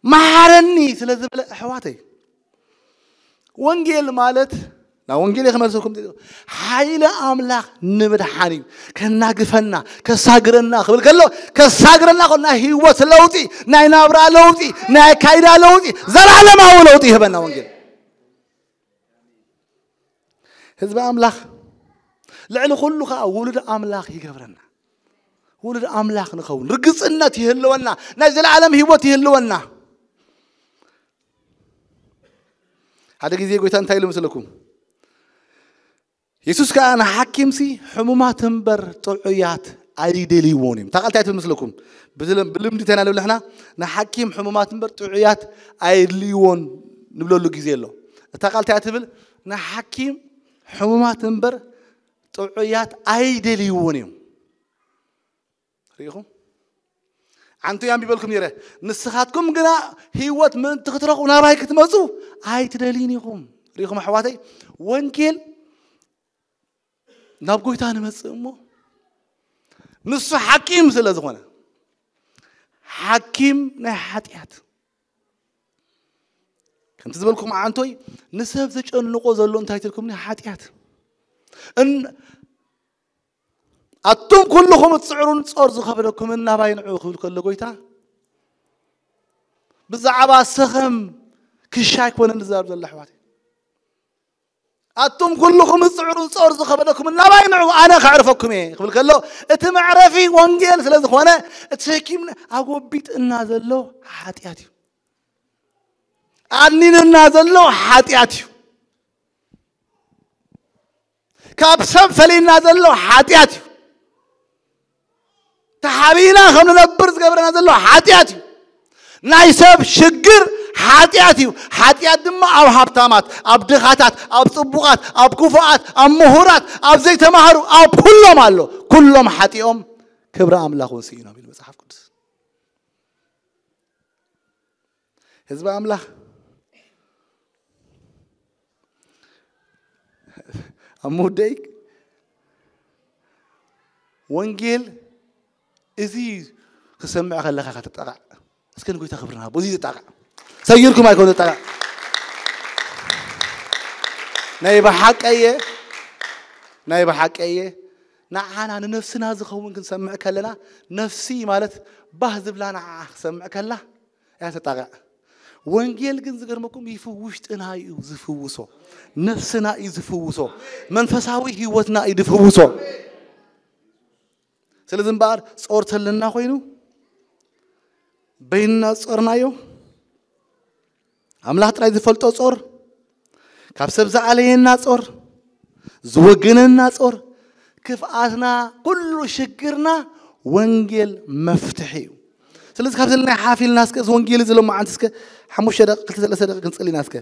መሓረኒ ስለ ዝበለ ኣሕዋተይ ወንጌል ማለት ናብ ወንጌል ክመልሰኩም ሓይለ ኣምላኽ ንምድሓን እዩ። ከናግፈና ከሳግረና ክብል ከሎ ከሳግረና ኮ ናይ ህይወት ለውጢ ናይ ናብራ ለውጢ ናይ ኣካይዳ ለውጢ ዘላለማዊ ለውጢ ይህበና ወንጌል። ህዝቢ ኣምላኽ ልዕሊ ኩሉ ከዓ ውሉድ ኣምላኽ ይገብረና። ውሉድ ኣምላኽ ንኸውን ርግፅነት ይህልወና። ናይ ዘለዓለም ህይወት ይህልወና። ሓደ ግዜ ጎይታ እንታይ ኢሉ መስለኩም? የሱስ ከዓ ንሓኪምሲ ሕሙማት እምበር ጥዑያት ኣይደልይዎን እዮም። እታ ቃል እንታይ ትብል መስለኩም? ብልምዲ እንተና ንብል ንሕና ንሓኪም ሕሙማት እምበር ጥዑያት ኣይድልይዎን ንብለሉ ግዜ ኣሎ። እታ ቃል እንታይ ትብል? ንሓኪም ሕሙማት እምበር ጥዑያት ኣይደልይዎን እዮም። ርኢኹም? ዓንቱ ኣንቢበልኩም ነይረ። ንስኻትኩም ግና ህይወት ምእንቲ ክትረኽቡ ናባይ ክትመፁ ኣይትደልዩን ኢኹም። ርኢኹም ኣሕዋተይ፣ ወንጌል ናብ ጎይታ ንመፅእ እሞ ንሱ ሓኪም ስለ ዝኾነ ሓኪም ናይ ሓጢኣት ከምቲ ዝበልኩም ዓንቶይ ንሰብ ዘጨንቆ ዘሎ እንታይ ትልኩምኒ ሓጢኣት ኣቱም ኩልኹም እትፅዕሩን ፆር ዝኸበደኩምን ናባይ ንዑ ክብል ከሎ ጎይታ ብዛዕባ ሰኸም ክሻ ኣይኮነን ዝዛረብ ዘሎ ኣሕዋት። ኣቱም ኩልኹም ዝጽዕሩን ጾር ዝኸበደኩም ናባይ ንዑ ኣነ ከዕርፈኩም እየ ክብል ከሎ እቲ መዕረፊ ወንጌል ስለ ዝኾነ እቲ ሸኪም ኣጎቢጥና ዘሎ ሓጢኣት እዩ። ኣድኒንና ዘሎ ሓጢኣት እዩ። ካብ ሰብ ፈሊና ዘሎ ሓጢኣት እዩ። ተሓቢና ከም ንነብር ዝገብረና ዘሎ ሓጢኣት እዩ። ናይ ሰብ ሽግር ሓጢኣት እዩ። ሓጢኣት ድማ ኣብ ሃብታማት፣ ኣብ ድኻታት፣ ኣብ ጽቡቓት፣ ኣብ ክፉኣት፣ ኣብ ምሁራት፣ ኣብ ዘይተማህሩ፣ ኣብ ኩሎም ኣሎ። ኩሎም ሓጢኦም ክብሪ ኣምላኽ እውን ስኢኖም ይብል መጽሓፍ ቅዱስ። ህዝቢ ኣምላኽ ኣብ ምውደይ ወንጌል እዚ ክሰምዕ ከለኻ ከተጣቕዕ እስከ ንጎይታ ክብርና ቦዚ ተጣቕዕ ሰጊርኩም ኣይኮነ ተጣቕዕ ናይ ብሓቀየ ናይ ብሓቀየ ንዓና ንነፍስና ዝኸውን ክንሰምዕ ከለና ነፍሲ ማለት ባህ ዝብላ ንዓ ክሰምዕ ከላ እያ ተጣቕዕ። ወንጌል ግን ዝገርመኩም ይፍ ውሽጥና እዩ ዝፍውሶ፣ ነፍስና እዩ ዝፍውሶ፣ መንፈሳዊ ህይወትና እዩ ዝፍውሶ። ስለዚ እምበኣር ጾር ተለና ኮይኑ በይንና ዝጾርናዮ ኣምላኽ ጥራይ ዝፈልጦ ጾር፣ ካብ ሰብ ዝኣለየና ጾር፣ ዝወገነና ጾር፣ ክፍኣትና፣ ኩሉ ሽግርና ወንጌል መፍትሒ እዩ። ስለዚ ካብ ዘለና ሓፊልና እስከ እዚ ወንጌል እዚ ሎማዓንቲ እስከ ሓሙሽተ ደቂቕ ክልተ ሰለስተ ደቂቕ ክንጽሊ ኢና እስከ